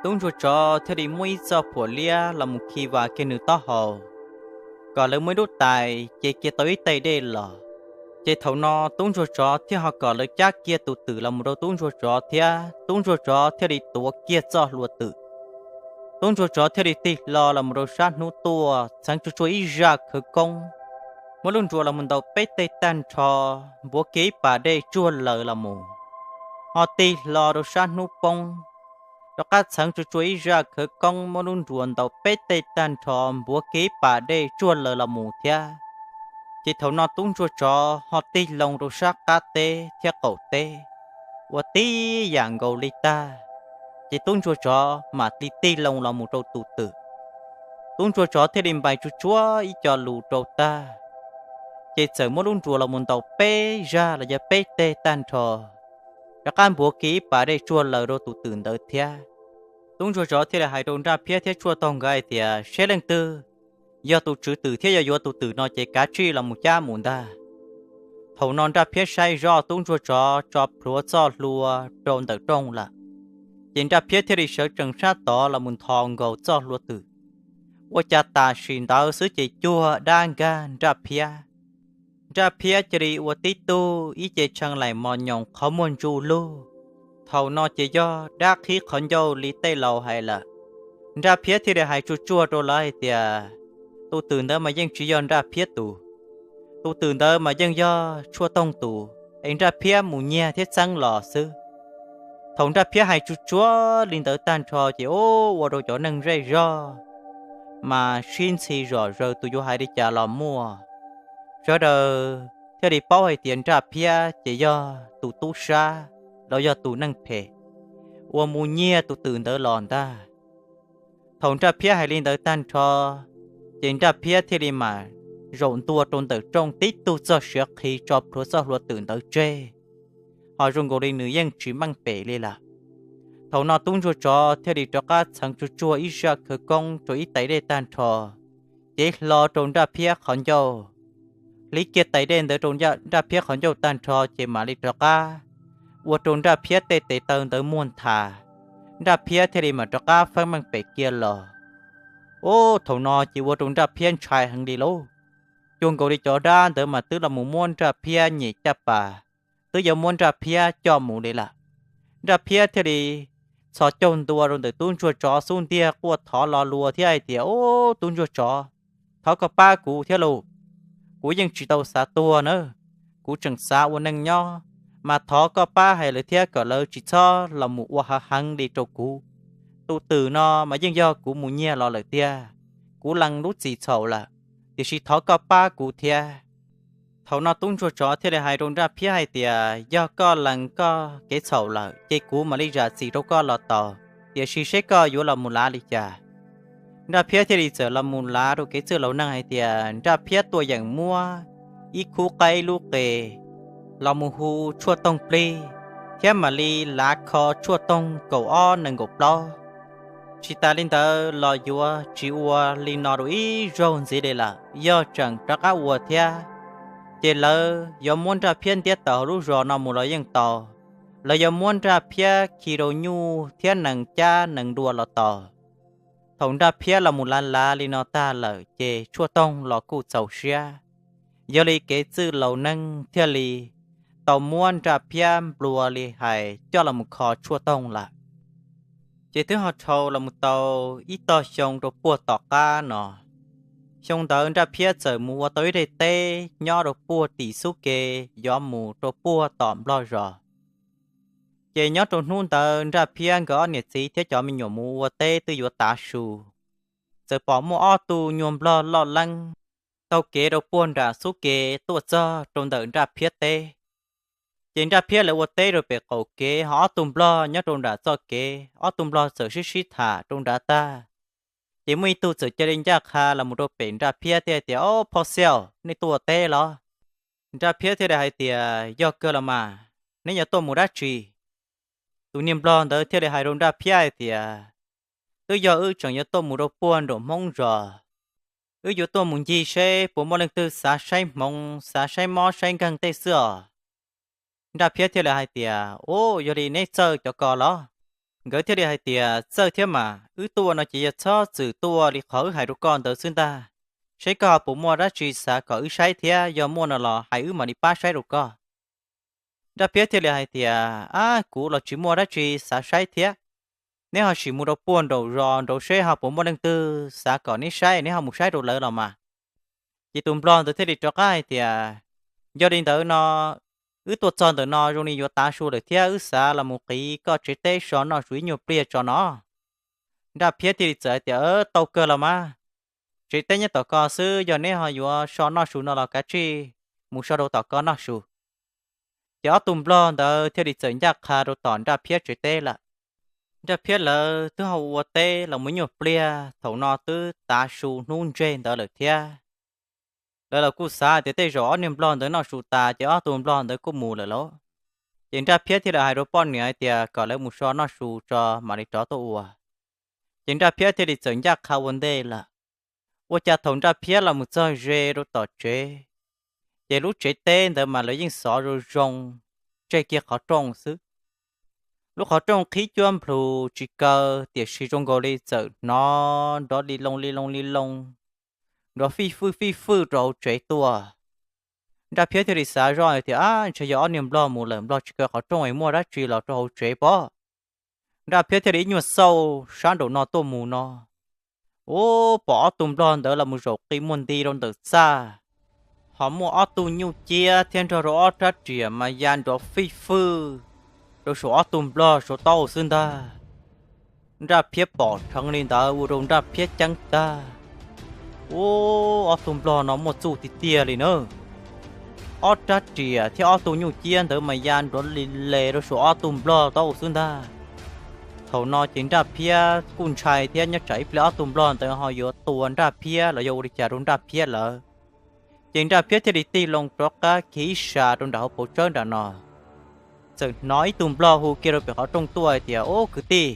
Tub ntsuag tsov thiaj li muab ib txoj phuam liab los mus khi vas kiag nws taub hau, kom lawv muaj ib lub tais ces kiag tau ib tais dej los. Ces thaum no tub ntsuag tsov thiaj ho kom lawv cab kiag tus twm los mus rau tub ntsuag tsov thiab tub ntsuag tsov thiaj li tuav kiag txoj hlua twm. Tub ntsuag tsov thiaj li tig hlo los mus rau sab hnub tuaj txheev tsuag tsuag ib zaj khawv koob, muab lub nruas los mus ntaus peb teg tag nrho, npuav kiag ib pas dej tsuag lawm los mus, ho tig hlo rau sab hnub poob, rov qab txheev tsuag tsuag ib zaj khawv koob muab lub nruas ntaus peb teg tag nrho npuav kiag ib pas dej tsuag lawm los mus thiab. Ces thaum no tub ntsuag tsov ho tig loo rau sab qab teb thiab qaum teb, ua tib yam nkaus li tag, ces tub ntsuag tsov mam li tig loo los mus rau tus twm. Tub ntsuag tsov thiaj li npais tsuag tsuag ib co lus rau tag, ces txawm muab lub nruas los mus ntaus peb zaj los yog peb teg tag nrho, rov qab npuav kiag ib pas dej tsuag lawm rau tus twm ntawd thiab. Tub ntsuag tsov thiaj li hais rau Nraj Phiab thiab Tshuaj Taug nkawd hais tias, Seb leej twg yog tus tswv twm thiab yog yuav tus twm no ces kav tsij los mus cab mus ntag. Thaum no Nraj Phiab saib zoj tub ntsuag tsov tso plhuav txoj hlua rau ntawm rooj lawm, ces Nraj Phiab thiaj li sawv tsees sab tod los mus nthos nkaus txoj hlua twm. Ua cas tam sim ntawd xwb ces cuag dab nkag Nraj Phiab. Nraj Phiab cia li ua tib tug ib ce tshee laim mos nyoos qhov muag ntsuj lug. Thaum no ces yog dab qhib qhov ncauj li tej laus hais lawm. Nraj Phiab thiaj li hais tsuag tsuag rau lawv hais tias, Tus twm ntawd mas yeej tsis yog Nraj Phiab tus. Tus twm ntawd mas yeej yog Tshuaj Toog tus, es Nraj Phiab mus nyiag thiab txeeb los xwb. Thaum Nraj Phiab hais tsuag tsuag li ntawd tag nrho ces ua rau cov neeg zej zog mas sib ntxhi zom zaws, tus yuav hais li cas los muaj. Sawv daws thiaj li paub hais tias Nraj Phiab ces yog tus tub sab los yog tus neeg phem uas mus nyiag tus twm ntawd los ntag. Thaum Nraj Phiab hais li ntawd tag nrho, ces Nraj Phiab thiaj li mam zaum ntua rau ntawm rooj tib tug txoj siav qhi tso plhuav txoj hlua twm ntawd tseg, ho zoo nkaus li nws yeej tsis meej pem li lawm. Thaum no tub ntsuag tsov thiaj li rov qab txheev tsuag tsuag ib zaj khawv koob rau ib tais dej tag nrho, cev hlo rau Nraj Phiab qhov ncauj. Hliv kiag tais dej ntawd rau Nraj Phiab qhov ncauj tag nrho ces mam li rov qab ua rau Nraj Phiab tej tes taw ntawd muag nthav, Nraj Phiab thiaj li mam rov qab feeb meej pem kiag los. Ub, thaum no ces ua rau Nraj Phiab ntshai heev li lauj. Cuag nkaus li cov dab ntawd mas twb los mus muab Nraj Phiab nyem caj pas, twb yuav muab Nraj Phiab coj mus li lawm. Nraj Phiab thiaj li txhos caug ntua rau ntawm tub ntsuag tsov xub ntiag quaj thov lo lua thiab hais tias, Ub, tub ntsuag tsov, thov koj pab kuv thiab lauj. Kuv yeej tsis tau xav tuag na, kuv tseem xav ua neej nyob, mas thov koj pab hais lawv thiab kom lawv tsis txhob los mus ua hav heev li rau kuv. Tus twm no mas yeej yog kuv mus nyiag los lawm tiag, kuv lees lub txim txhaum lawm, tiam sis thov koj pab kuv thiab. Thaum no tub ntsuag tsov thiaj li hais rau Nraj Phiab hais tias, Yog koj lees koj kev txhaum lawm ces kuv mam li zam txim rau koj los tau. tiam sis seb koj yuav los mus lav li cas. Nraj Phiab thiaj li txawm los mus lav rau kev txwj laus neeg hais tias Nraj Phiab tuaj yeem muab ib khub qaib ib lub qe los mus hu tshuaj toog plig, thiab mam li lav kho tshuaj toog kaum ob nees nkaum plaub. Tsis tas li ntawd los yuav tsis ua li no rau ib zaug ntxiv li lawm, yog tseem rov qab ua thiab, ces lawv yuav muab Nraj Phiab ntiab tawm hauv lub zos no mus los yeej tau. Lawv yuav muab Nraj Phiab khi rau nyuj thiab nees cab nees dua los tau. Thaum Nraj Phiab los mus lav lav li no tag lawm ces tshuaj toog los kuj txaus siab, yog li kev txwj laus neeg thiaj li tau muab Nraj Phiab nplua li hais coj los mus kho tshuaj toog lawm. Ces twb ho dhau los mus tau ib tog xyoo rau puag tom qab no. Xyoo ntawd Nraj Phiab txawm mus ua tau ib daim teb nyob rau puag tim xub ke yuav mus rau puag tom Nplog zos. Ces nyob rau hnub ntawd Nraj Phiab nkawd ob niam txiv thiab cov me nyuam mus ua teb twb yuav tav su, txawm pom muaj ob tug nyuag Nplog loj leeb taug kev rau puag nram xub ke tuaj txog rau ntawm Nraj Phiab teb. Ces Nraj Phiab lawv ua teb rau pem qaum kev, ho ob tug Nplog nyob rau nram txoj kev, ob tug Nplog txawm sib sib tham rau nrad tag, ces muaj ib tug txawm cia li ncaj qha los mus rau pem Nraj Phiab thiaj tias, Ob, phoj xiaj, nej tuaj ua teb los? Nraj Phiab thiaj li hais tias, Yog kawg los mas, neb yuav tuaj mus dab tsi? Tus niag Nplog ntawd thiaj li hais rau Nraj Phiab hais tias, Twb yog wb tseem yuav tuaj mus rau puag nraum Hmoob zos, wb yuav tuaj mus ncig seb puas muaj leej twg xav saib hmoov xav saib mob saib nkeeg tej xwb os. Nraj Phiab thiaj li hais tias, Ub, yog li neb txawj cov ko los? Nkawd thiaj li hais tias, Txawj thiab mas, wb tuaj no ces yog txhob txwm tuaj li qhov wb hais rau koj ntawd xwb ntag. Seb koj ho puas muaj dab tsi xav kom wb saib thiab, yog muaj no los hais wb mam li pab saib rau koj. Nraj Phiab thiaj li hais tias, Ab, kuv los tsis muaj dab tsi xav saib thiab. Neb ho sim mus rau puag nraum zos nraud seb ho puas muaj leej twg xav kom neb saib, neb ho mus saib rau lawv los mas. Ces tus Nplog ntawd thiaj li rov qab hais tias, Yog li ntawd no, wb tuaj txog ntawm no zoo li yuav tav su lawm thiab, wb xav los mus qiv koj tsev teb so noj su ib nyuag pliag tso no. Nraj Phiab thiaj li txawm hais tias, Tau kawg los mas, tsev teb nyob tom ko xwb, yog neb ho yuav so noj su no los kav tsij mus so rau tom ko noj su. Ces ob tug Nplog ntawd thiaj li txawm ncaj qha rau tom Nraj Phiab tsev teb lawm. Nraj Phiab lawv twb ho ua teb los mus nyuag pliag, thaum no twb tav su hnub ntseg ntawd lawm thiab. Lawv los kuj xav tias tej zaum ob niag Nplog ntawd noj su tas ces ob tug Nplog ntawd kuj mus lawm lauj. Ces Nraj Phiab thiaj li hais rau poj niam hais tias kom lawv mus so noj su tso mam li rov tuaj ua. Ces Nraj Phiab thiaj li txawm ncaj qha ua ntej lawm. Ua cas thaum Nraj Phiab los mus txog ze rau tom tsev, ces lub tsev teb ntawd mas lawv yeej xov zoo zoo, tseg kiag qhov rooj xwb. Lub qhov rooj qhib cuab nplhus tsis kaw, tiam sis zoo nkaus li txawm hnov nrov li loo li loo li loo, nrov fij fwj fij fwj rau hauv tsev tuaj. Nraj Phiab thiaj li xav zoj hais tias, Ab, ntshe yog ob niag Nplog mus lawm, Nplog tsis kaw qhov rooj es muaj dab tsi los rau hauv tsev pob. Nraj Phiab thiaj li ib nyuag xauj sab nraum no tuaj mus no, ub, pom ob tug Nplog ntawd los mus zaum qi muag nti rau ntawm txaj, ho muaj ob tug nyuj ciab thiab nrog rau ob rab riam mas ya nrov fij fwj rau saum ob tug Nplog saum taub hau xwb ntag. Nraj Phiab pom dheev li ntawd ua rau Nraj Phiab ceeb tag. Ub, ob tug Nplog no muaj txuj tiag tiag li na. Ob rab riam thiab ob tug nyuj ciab ntawd mas ya nrov li le rau saum ob tug Nplog taub hau xwb ntag. Thaum no ces Nraj Phiab kuj ntshai thiab, nyob tsam ib pliag ob tug Nplog ntawd ho yuav tua Nraj Phiab los yog ua li cas rau Nraj Phiab lawm. Ces Nraj Phiab thiaj li tig loo rov qab kiag ib sas rau nram hauv paus tsawb nram no, txawm hnov ib tug Nplog hu kiag rau pem qhov rooj tuaj hais tias, Ub, kwv tij,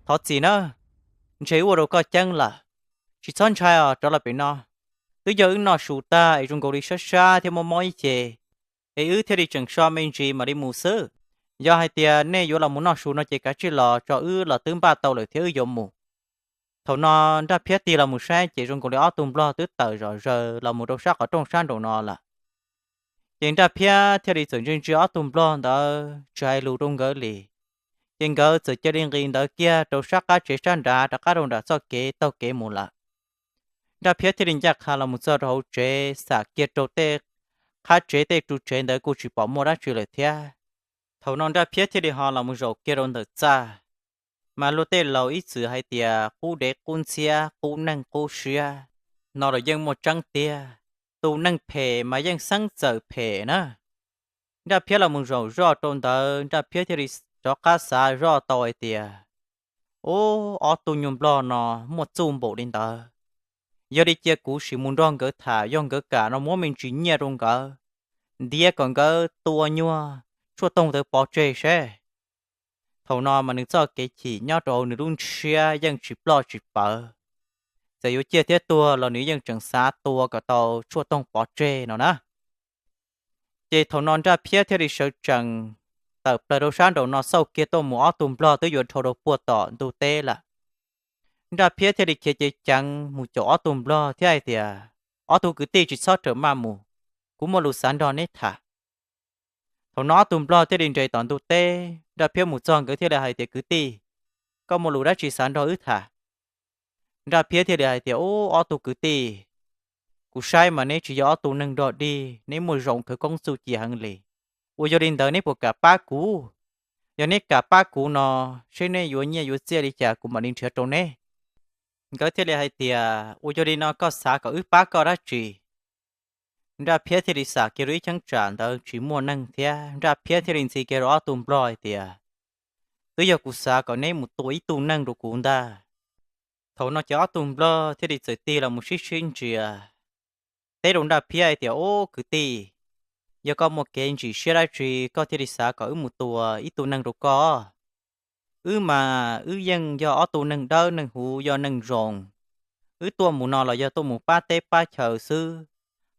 thov txim nawb, ntshe ua rau koj ceeb lawm. Tsis txhob ntshai os, rov los pem no. Twb yog wb noj su tag es zoo nkaus li sab sab thiab mob mob ib ce, es wb thiaj li tseem so me ntsis mam li mus xwb. Yog hais tias nej yuav los mus noj su no ces kav tsij los tso, wb los twb npaj tau lawm thiab wb yuav mus. Thaum no Nraj Phiab tig los mus saib ces zoo nkaus li ob tug Nplog twb tawm zom zaws los mus rau sab qhov rooj sab nraum no lawm. Ces Nraj Phiab thiaj li txawm ntsia ntsia ob tug Nplog ntawd tsis hais lus rau nkawd li. Ces nkawd txawm cia li nqis ntawd kiag rau sab qab tsev sab nrad rov qab rau nram txoj kev taug kev mus lawm. Nraj Phiab thiaj li ncaj qha los mus txog rau hauv tsev, xam kiag rau tej qab tsev tej ru tsev ntawd kuj tsis pom muaj dab tsi lawm thiab. Thaum no Nraj Phiab thiaj li ho los mus zaum kiag rau ntawm txaj. Mas luag tej laus ib txwm hais tias qub dev qub ntxhiab, qub neeg qub siab, no los yeej muaj tseeb tiag. Tus neeg phem mas yeej xeeb txawm phem na. Nraj Phiab los mus zaum zoj rau ntawd, Nraj Phiab thiaj li rov qab xav zoj tau hais tias, Ub, ob tug nyuag nplog no muaj txuj npaum li ntawd, yog li cia kuv sim mus nrog nkawd tham, yog nkawd kam no muab me ntsis nyiaj rau nkawd, ntiav kom nkawd tua nyuag tshuaj toog ntawd pov tseg seb. Thaum no mas nws txoj kev chim nyob rau hauv nws lub siab yeej tsis ploj tsis pawv, txawm yuav ciaj thiab tuag los nws yeej tseem xav tua kom tau tshuaj toog pov tseg no na. Ces thaum no Nraj Phiab thiaj li sawv tsees tawm plaws rau sab nraum no xauj kiag tuaj mus ob tug nplog twb yuav dhau rau puag tom ntug teb lawm. Nraj Phiab thiaj li khiav ceev ceev mus caum ob tug nplog thiab hais tias, Ob tug kwv tij, tsis txhob rawm maj mus, kuv muaj lus xav nrog neb tham. Thaum no ob tug nplog thiaj li nres tom ntug teb, Nraj Phiab mus txog nkawd thiaj li hais tias, Kwv tij, koj muaj lus dab tsi xav nrog wb tham? Nraj Phiab thiaj li hais tias, Ub, ob tug kwv tij, kuv saib mas neb tsis yog ob tug neeg dog dig, neb muaj zoo khawv koob txuj ci heev li. Uas yog li ntawd neb puas kam pab kuv? Yog neb kam pab kuv no, seb neb yuav nyiaj yuav txiaj li cas kuv mam li nrhiav rau neb. Nkawd thiaj li hais tias, Uas yog li no koj xav kom wb pab koj dab tsi? Nraj Phiab thiaj li xam kiag rau ib cheeb tsam ntawd tsis muaj neeg thiab, Nraj Phiab thiaj li ntxhi kiag rau ob tug nplog hais tias, Twb yog kuv xav kom neb mus tua ib tug neeg rau kuv ntag. Thaum no ces ob tug nplog thiaj li txawm tig los mus sib sib ntsia, teb rau Nraj Phiab hais tias, Ub, kwv tij, yog koj muaj kev ntsim siab dab tsi koj thiaj li xav kom wb mus tua ib tug neeg rau koj? Wb mas wb yeej yog ob tug neeg dawb neeg huv, yog neeg zoo. Wb tuaj mus no los yog tuaj mus pab teb pab chaw xwb.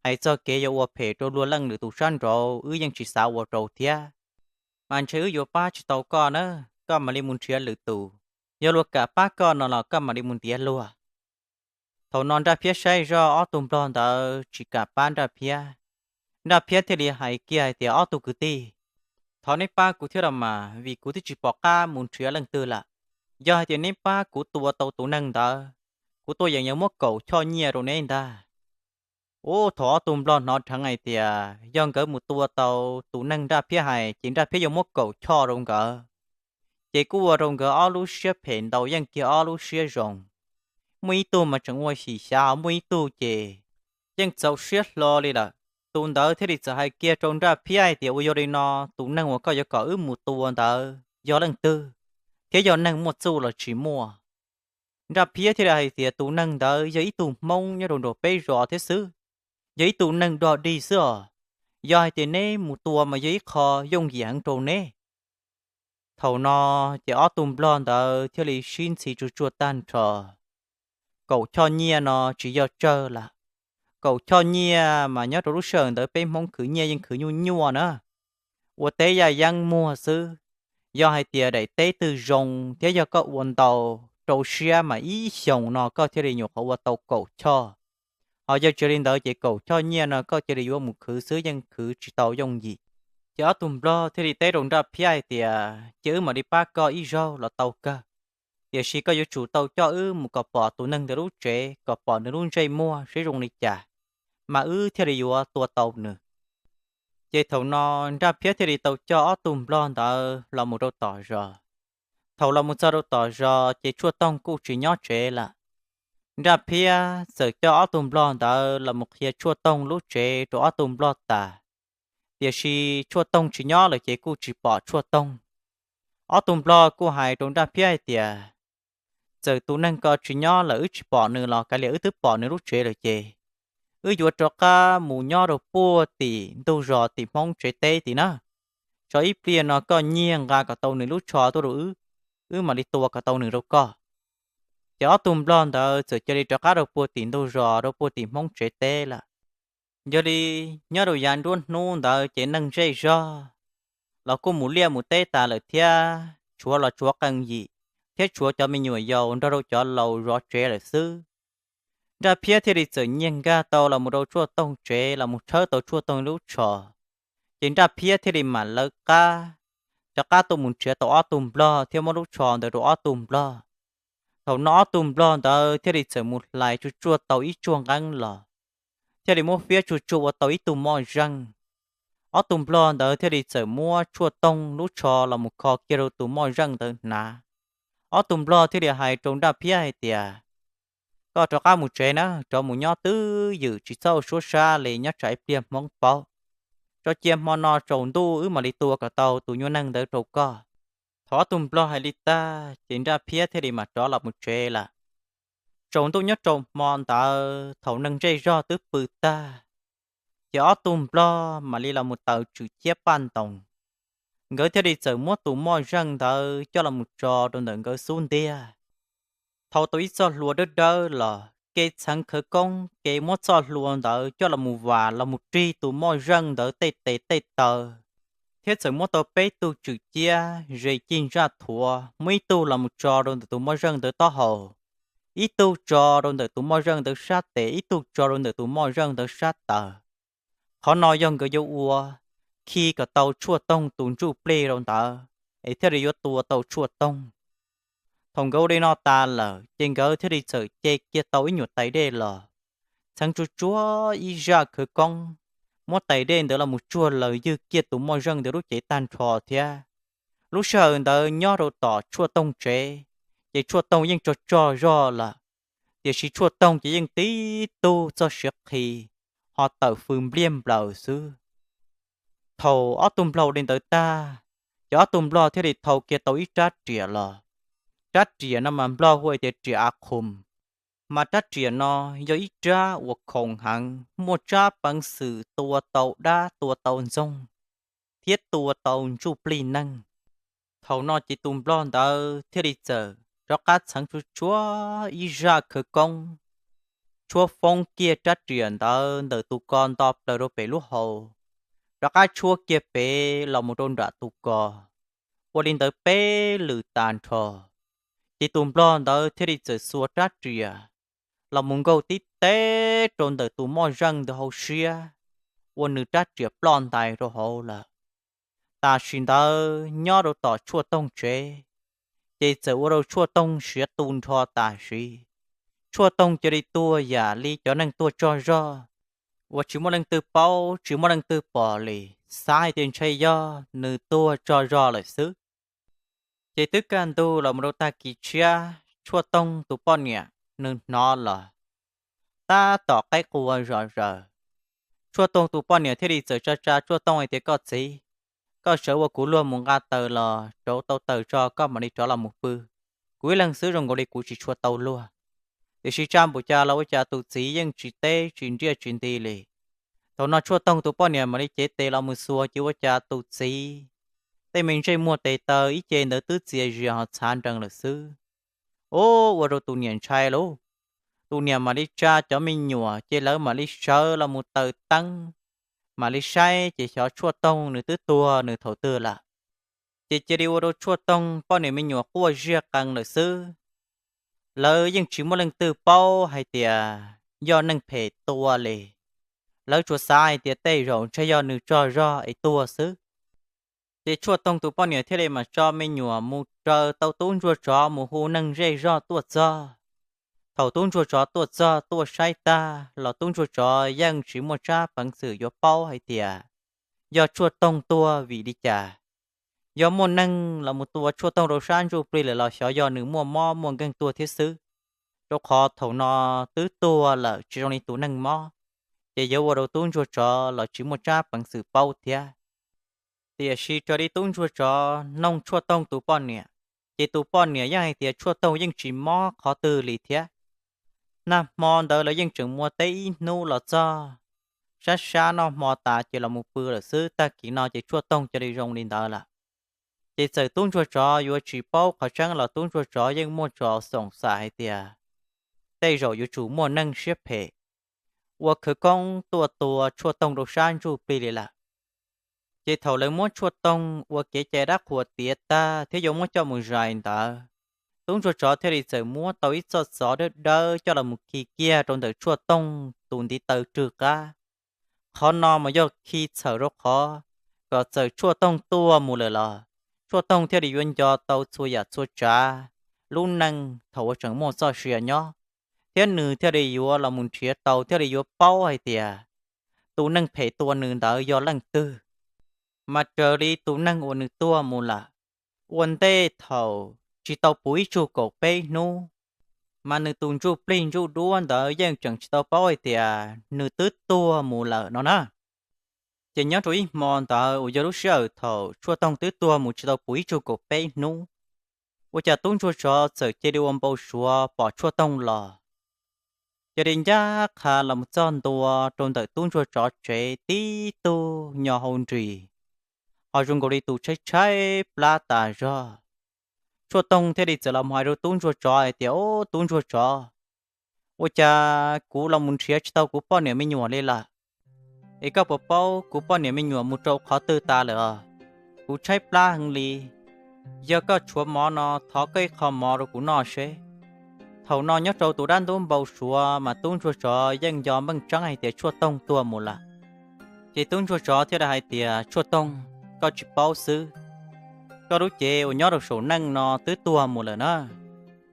Hais txog kev yuav ua phem rau luag leej lwm tus sab nraud, wb yeej tsis xav ua rau thiab. Mas ntshe wb yuav pab tsis tau koj na, koj mam li mus nrhiav lwm tus. Yog luag kam pab koj no los koj mam li mus ntiav luag. Thaum no Nraj Phiab saib zoj ob tug nplog ntawd tsis kam pab Nraj Phiab, Nraj Phiab thiaj li hais kiag hais tias, Ob tug kwv tij, thov neb pab kuv thiab los mas, vim kuv twb tsis pom qab mus nrhiav leej twg lawm. Yog hais tias neb pab kuv tua tau tus neeg ntawd, kuv tuaj yeem yuav muab kaum choj nyiaj rau neb ntag. Ub, thaum ob tug nplog hnov dheev hais tias yog nkawd mus tua tau tus neeg Nraj Phiab hais ces Nraj Phiab yuav muab kaum choj rau nkawd, ces kuj ua rau nkawd ob lub siab phem ntaus yeej kiag ob lub siab zoo. Muaj ib tug mas tseem ua xyim xyav, ho muaj ib tug ces yeej txaus siab hlo li lawm. Tus ntawd thiaj li txawm hais kiag rau Nraj Phiab hais tias, Ua yog li no, tus neeg uas koj yuav kom wb mus tua ntawd yog leej twg, thiab yog neeg muaj txuj los tsis muaj? Nraj Phiab thiaj li hais tias, Tus neeg ntawd yog ib tug Hmoob nyob rau nram peb zos thiab xwb, yog ib tug neeg dog dig xwb os. Yog hais tias neb mus tua mas yog ib qho yooj yim heev rau neb. Thaum no ces ob tug nplog ntawd thiaj li sib ntxhi tsuag tsuag tag nrho. Kaum choj nyiaj no tsis yog tsawg lawm. Kaum choj nyiaj mas nyob rau lub sij hawm ntawd peb Hmoob khwv nyiaj yeej khwv nyuaj nyuaj na, ua teb yaj yeeb muag xwb. Yog hais tias daim teb twg zoo thiab yog koj ua ntau rau siab mas ib xyoos no koj thiaj li nyuam qhuav ua tau kaum choj. Ho yog tsis li ntawd ces kaum choj nyiaj no koj cia li yuav mus khwv xwb yeej khwv tsis tau yooj yim. Ces ob tug nplog thiaj li teb rau Nraj Phiab hais tias, Cia wb mam li pab koj ib zaug los tau kawg, tiam sis koj yuav tsum tau coj wb mus kom pom tus neeg ntawd lub tsev, kom pom nws lub ntsej muag seb zoo li cas, mas wb thiaj li yuav tua tau nws. Ces thaum no Nraj Phiab thiaj li tau coj ob tug nplog ntawd los mus rau tom zos. Thaum los mus txog rau tom zos ces Tshuaj Toog kuj tsis nyob tsev lawm. Nraj Phiab txawm coj ob tug nplog ntawd los mus qhia Tshuaj Toog lub tsev rau ob tug nplog tas, tiam sis Tshuaj Toog tsis nyob lawm ces kuj tsis pom Tshuaj Toog. Ob tug nplog kuj hais rau Nraj Phiab hais tias, Txawm tus neeg ko tsis nyob lawm wb tsis pom nws los kav liam wb twb pom nws lub tsev lawm ces wb yuav rov qab mus nyob rau puag tim ntug zos tim Hmoob tsev teb tim na. Tso ib pliag no koj nyiag nqa kom tau nws lub tsho tuaj rau wb, wb mam li tua kom tau nws rau koj. Ces ob tug nplog ntawd txawm cia li rov qab rau puag tim ntug zos rau puag tim Hmoob tsev teb lawm. Yog li nyob rau yav nruab hnub ntawd ces neeg zej zog los kuj mus liaj mus teb tas lawm thiab, tshuav los tshuav qee yim thiab tshuav cov me nyuam yaus nrog rau cov laus zov tsev lawm xwb. Nraj Phiab thiaj li txawm nyiag nkag tau los mus rau Tshuaj Toog tsev los mus tshawb tau Tshuaj Toog lub tsho. Ces Nraj Phiab thiaj li mam lawv qab rov qab tuaj mus nrhiav tau ob tug nplog thiab muab lub tsho ntawd rau ob tug nplog. Thaum no ob tug nplog ntawd thiaj li txawm mus hlais Tshuaj Toog tau ib tsuag nqeeb los, thiaj li muab fiab Tshuaj Toog ua tau ib tug moj zeej. Ob tug nplog ntawd thiaj li txawm muab Tshuaj Toog lub tsho los mus kho kiag rau tus moj zeej ntawd hnav. Ob tug nplog thiaj li hais rau Nraj Phiab hais tias, Koj rov qab mus tsev na, rov mus nyob twj ywm tsis txhob suab sab li, nyob tsam ib pliag Hmoob paub. Tso cia hmo no tsaus ntuj wb mam li tua kom tau tus nyuag neeg ntawd rau koj. Thaum ob tug nplog hais li tag ces Nraj Phiab thiaj li mam rov los mus tsev lawm. Tsaus ntuj nyob rau hmo ntawd thaum neeg zej zog twb pw tag, ces ob tug nplog mam li los mus taws tswm ciab paj ntoos. Nkawd thiaj li txawm muab tus moj zeej ntawd coj los mus tso rau ntawm nkawd xub ntiag. Thau tau ib txoj hlua dawb dawb los, kev txheev khawv koob kev muab txoj hlua ntawd coj los mus vam los mus rig tus moj zeej ntawd tej tes tej taw, thiab txawm muab tau peb tug tswm ciab zes cig ntsaj thuav, muab ib tug los mus tso rau ntawm tus moj zeej ntawd taub hau, ib tug tso rau ntawm tus moj zeej ntawd sab tes, ib tug tso rau ntawm tus moj zeej ntawd sab taw. Qhov no yog nkawd yuav ua khi kom tau Tshuaj Toog tus ntsuj plig rau ntawd, es thiaj li yuav tua tau Tshuaj Toog. Thaum nkawd ua li no tas lawm ces nkawd thiaj li txawm ce kiag tau ib nyuag tais dej los, txheev tsuag tsuag ib zaj khawv koob, muab tais dej ntawd los mus tsuag laws ywg kiag tus moj zeej ntawd lub cev tag nrho thiab. Lub sij hawm ntawd nyob rau tom Tshuaj Toog tsev, ces Tshuaj Toog yeej tsaug tsaug zog lawm, tiam sis Tshuaj Toog ces yeej tib tug txoj siav qhi, ho tawm fws npliag nplaws xwb. Thaum ob tug nplog ua li ntawd tag, ces ob tug nplog thiaj li thau kiag tau ib rab riam los. Rab riam no mas nplog hu tias riam a qhum, mas rab riam no yog ib rab uas khoom heev, muaj tsab peev xwm tua tau dab, tua tau ntxoog, thiab tua tau ntsuj plig neeg. Thaum no ces tus nplog ntawd thiaj li txawm rov qab txheev tsuag tsuag ib zaj khawv koob, tshuab foob kiag rab riam ntawd ntawm tus ko nto plaws rau pem lub hau, rov qab tshuab kiag pem los mus rau nram tus ko, ua li ntawd peb lwm tas nrho. Ces tus nplog ntawd thiaj li txawm xuas rab riam los mus nkaug tib teb rau ntawm tus moj zeej ntawd hauv siab, ua nws rab riam ploj ntais rau hauv lawm. Tam sim ntawd nyob rau tom Tshuaj Toog tsev, ces txawm ua rau Tshuaj Toog siav tu nrho tam sim. Tshuaj Toog cia li tuag yam li cov neeg tuag tsaug zog uas tsis muaj leej twg paub, tsis muaj leej twg pom li, xav hais tias ntshe yog nws tuag tsaug zog lawm xwb. Ces twb kaj ntug los mus rau tag kis tshiab, Tshuaj Toog tus poj niam nws hnov los, tab tom qaib qua zom zaws. Tshuaj Toog tus poj niam thiaj li txawm tsa tsa Tshuaj Toog hais tias, Koj txiv, koj sawv ua kuv luag mus nqa taws los rauv tau taws tso koj mam li rov los mus pw. Kuv ib leeg xwb zoo nkaus li kuv tsis tshua tau luag. Tiam sis tsa npaum cas los ua cas tus txiv yeej tsis teb tsis nriaj tsis nti li. Thaum no Tshuaj Toog tus poj niam mam li cev tes los mus xuas ces ua cas tus txiv tej me ntsej muag tes taw ib ce ntawd twb txias zias ho txhav nrees lawm xwb. Ub, ua rau tus niam ntshai lauj. Tus niam mam li tsa cov me nyuam ces lawv mam li sawv los mus taws teeb, mam li saib ces xyov Tshuaj Toog nws twb tuag nws thaum twg lawm. Ces cia li ua rau Tshuaj Toog poj niam me nyuam quaj ziaj qees lawm xwb. Lawv yeej tsis muaj leej twg paub hais tias yog neeg phem tua li. Lawv tsuas xav hais tias tej zaum ntshe yog nws tsaug zog es tuag xwb. Ces Tshuaj Toog tus poj niam thiaj li mam tso me nyuam mus raws tau tub ntsuag tsov mus hu neeg zej zog tuaj txog. Thaum tub ntsuag tsov tuaj txog tuaj saib tag los tub ntsuag tsov yeej tsis muaj tsab peev xwm yuav paub hais tias yog Tshuaj Toog tuag vim li cas. Yog muaj neeg los mus tua Tshuaj Toog rau sab ntsuj plig lawm los xyov yog nws muaj mob muaj nkeeg tuag thiab xwb, rau qhov thaum no twb tuag lawm tsis zoo li tus neeg mob, ces yuav ua rau tub ntsuag tsov los tsis muaj tsab peev xwm paub thiab. Tiam sis raws li tub ntsuag tsov noog Tshuaj Toog tus poj niam, ces tus poj niam yeej hais tias Tshuaj Toog yeej tsis mob qhov twg li thiab. Nag hmo ntawd lawv yeej tseem muaj teb ib hnub los txog, sab sab noj hmo tas ces los mus pw lawm xwb, tag kis no ces Tshuaj Toog cia li zoo li ntawd lawm. Ces txawm tub ntsuag tsov yuav tsis paub qhov tseeb los tub ntsuag tsov yeej muaj tso xoom xam hais tias tej zaum yuav tsum muaj neeg siab phem ua khawv koob tuaj tua Tshuaj Toog rau sab ntsuj plig li lawm. Ces thaum lawv muab Tshuaj Toog ua kev cai dab qhuas tiav tag thiab yuav muab coj mus zais ntawd, tub ntsuag tsov thiaj li txawm muab tau ib txoj xov dawb dawb coj los mus khi kiag rau ntawm Tshuaj Toog tus ntiv taw rwg qab. Qhov no mas yog khi txhawm rau qhov kom txawm Tshuaj Toog tuaj mus lawm los Tshuaj Toog thiaj li yuav nco tau txhua yam txhua tsav lub neej thaum uas tseem muaj txoj sia nyob, thiab nws thiaj li yuav los mus nrhiav tau thiaj li yuav paub hais tias tus neeg phem tua nws ntawd yog leej twg. Mas raws li tus neeg uas nws tuaj mus lawm, ua ntej thaum tsis tau puv ib tsug kaum peb hnub, mas nws tus ntsuj plig ntsuj duab ntawd yeej tseem tsis tau paub hais tias nws twb tuag mus lawm no na. Ces nyob rau ib hmo ntawd uas yog lub sij hawm thaum Tshuaj Toog twb tuag mus tsis tau puv ib tsug kaum peb hnub, ua cas tub ntsuag tsov txawm cia li ua npau suav pom Tshuaj Toog los. Cia li ncaj qha los mus txog ntua rau ntawm tub ntsuag tsov tsev tib tug nyo hau nris, ho zoo nkaus li tus tshaib tshaib plab tas zog. Tshuaj Toog thiaj li txawm los mus hais rau tub ntsuag tsov hais tias, Ob, tub ntsuag tsov, ua cas kuv los mus nrhiav tsis tau kuv poj niam me nyuam li lawm? Es koj puas paub kuv poj niam me nyuam mus rau qhov twg tas lawm os? Kuv tshaib plab heev li. Yog koj tshuav mov no thov koj ib qho mov rau kuv noj seb. Thaum no nyob rau tus dab ntub npau suav mas tub ntsuag tsov yeej nco meej tseeb hais tias Tshuaj Toog tuag mus lawm. Ces tub ntsuag tsov thiaj li hais tias, Tshuaj Toog, koj tsis paub xwb. Koj lub cev uas nyob rau saum neej no twb tuag mus lawm na,